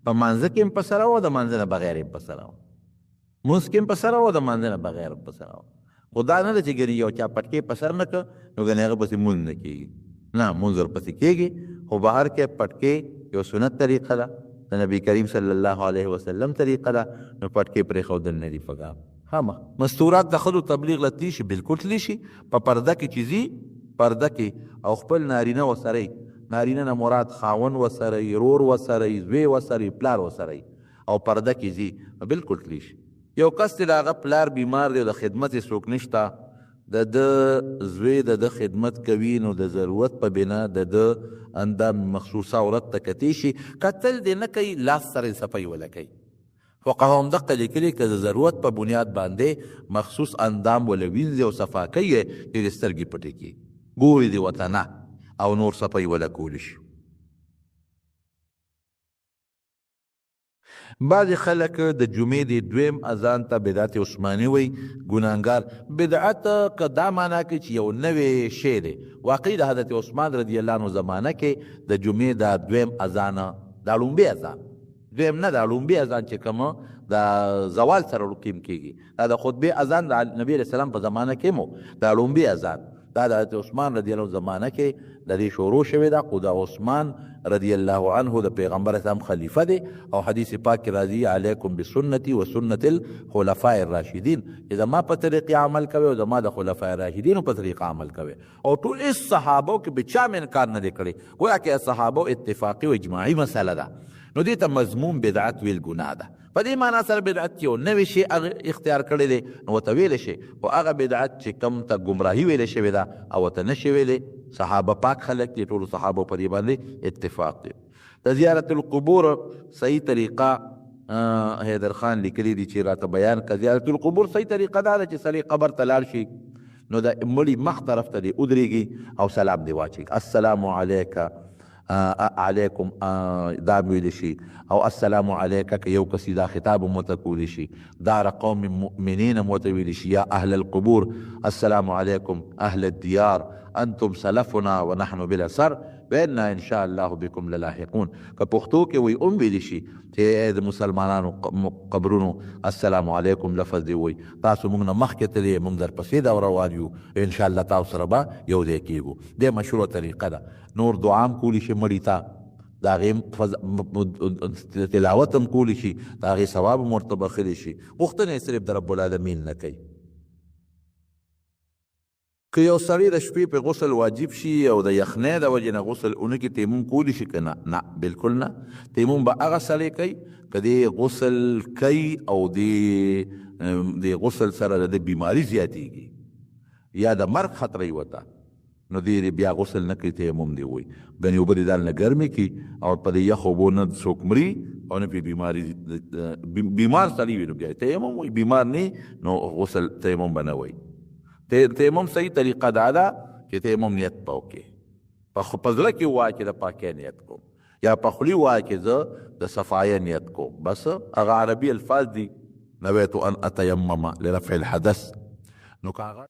په مانځه کې هم په سره و، د مانځه نه بغیر هم په سره و، مونځ کې هم په سره و، د مانځه نه بغیر هم په سره و. خو دا نه ده چې ګنې یو چا پټکی په سر نه کړ نو ګنې هغه پسې مونځ نه کېږي، نه، مونځ ورپسې کېږي. خو بهر کې پټکی یو سنت طریقه ده، د نبی کریم صلی الله علیه وسلم طریقه ده، نو پټکی پرېښودل نه دي پکار. ها، مستورات د ښځو تبلیغ له تللی شي، بالکل تللی شي. په پرده کې چې ځي، پرده کې او خپل نارینه ورسره وي، نارینه نه مراد خاوند ورسره وي، ورور ورسره وي، زوی ورسره وي، پلار ورسره وي، او پرده کې ځي نو بالکل تللی شي. یو کس دی، د هغه پلار بیمار دی او د خدمت یې څوک نشته، د ده زوی د ده خدمت کوي، نو د ضرورت په بنا د ده اندام مخصوصه عورت ته کتی شي. کتل دې نه کوي، لاس سره یې صفایي وله کوي. فقها هم دقه لیکلي که د ضرورت په بنیاد باندې مخصوص اندام وله وینځي او صفا کوي یې، چې د سترګې پټې کړي، ګوري دې ورته نه، او نور صفایي وله کولی شي. بعضې خلک د جمعې د دویم اذان ته بدعت عثماني وایي، ګناهګار. بدعت که دا معنا کوي چې یو نوی شی دی، واقعي د حضرت عثمان رضی الله عنه زمانه کې د جمعې دا دویم اذان، دا ړومبی اذان، دویم نه، دا ړومبی اذان چې کوم د زوال سره رقیم کېږي، دا د خطبې اذان د نبی علیه السلام په زمانه کې مو دا ړومبی اذان، دا د حضرت عثمان رضی الله عنه زمانه کې د دې شروع شوې ده. خو د عثمان رضی الله عنه د پیغمبر اسلام خلیفه دی، او حدیث پاک کې راځي علیکم بسنتي و سنت الخلفاء الراشدین، چې زما په طریقې عمل کوي او زما د خلفاء راشدینو په طریقه عمل کوي. او ټول اس صحابو کې به چا انکار نه دی کړی، ګویا کې صحابو اتفاقي او اجماعي مسله ده. نو دې ته مذموم بدعت ویل ګناه ده. په دې معنا سره بدعت یو نوی شی اختیار کړی دی نو ورته ویلی شي، خو هغه بدعت چې کوم ته ګمراهي ویلی شوې ده او ورته نه شي ویلی. صحابه پاک خلک دي، ټولو صحابو په دې باندې اتفاق دی. د زیارت القبور صحیح طریقه حیدر خان لیکلی دی چې راته بیان کړه. زیارت القبور صحیح طریقه دا ده چې سړی قبر ته لاړ شي نو د مړي مخ طرف ته دې ودرېږي او سلام دې واچوي، السلام علیک علیکم دا ویلی شي، او السلام علیک که یو کس دا خطاب هم ورته کولی شي، دار قوم مؤمنین هم ورته ویلی شي، یا اهل القبور السلام علیکم اهل الدیار انتم سلفنا ونحن بالاثر وانا ان شاء الله بكم للاحقون. که پښتو کې وایي هم ویلی شي چې ای د مسلمانانو قبرونو السلام علیکم لفظ دی وایي، تاسو موږ نه مخکې تللی، موږ درپسې دا روان یو، ان شاء الله تاسو سره به یو ځای کېږو. دا مشروع طریقه ده. نور دعا هم کولی شي مړي ته، د هغې تلاوت هم کولی شي، د هغې ثواب هم ورته بخښلی شي. غوښتنه یې صرف د رب العالمین نه کوي. که یو سړی د شپې په غسل واجب شي او د یخنۍ د وجې نه غسل ونه کړي، تیمم کولی شي که نه؟ نه، بالکل نه. تیمم به هغه سړی کوي که دی غسل کوي او دی غسل سره د ده بیماري زیاتېږي یا د مرګ خطره یې ورته، نو دی بیا غسل نه کوي، تیمم دی وایي. ګنې اوبه دې ځان له ګرمې کړي او په دې یخو اوبو نه څوک مري او نه پرې بیماري، بیمار سړی وي نو بیا تیمم وایي، بیمار نه نو غسل تیمم به نه وایي. تیمم صحیح طریقه دا ده چې تیمم نیت به وکړې، په زړه کې ووایه چې د پاکۍ نیت کوم، یا په خولې ووایه چې زه د صفایۍ نیت کوم، بس هغه عربي الفاظ دي، نویت ان اتیمم لرفع الحدث. نو که هغه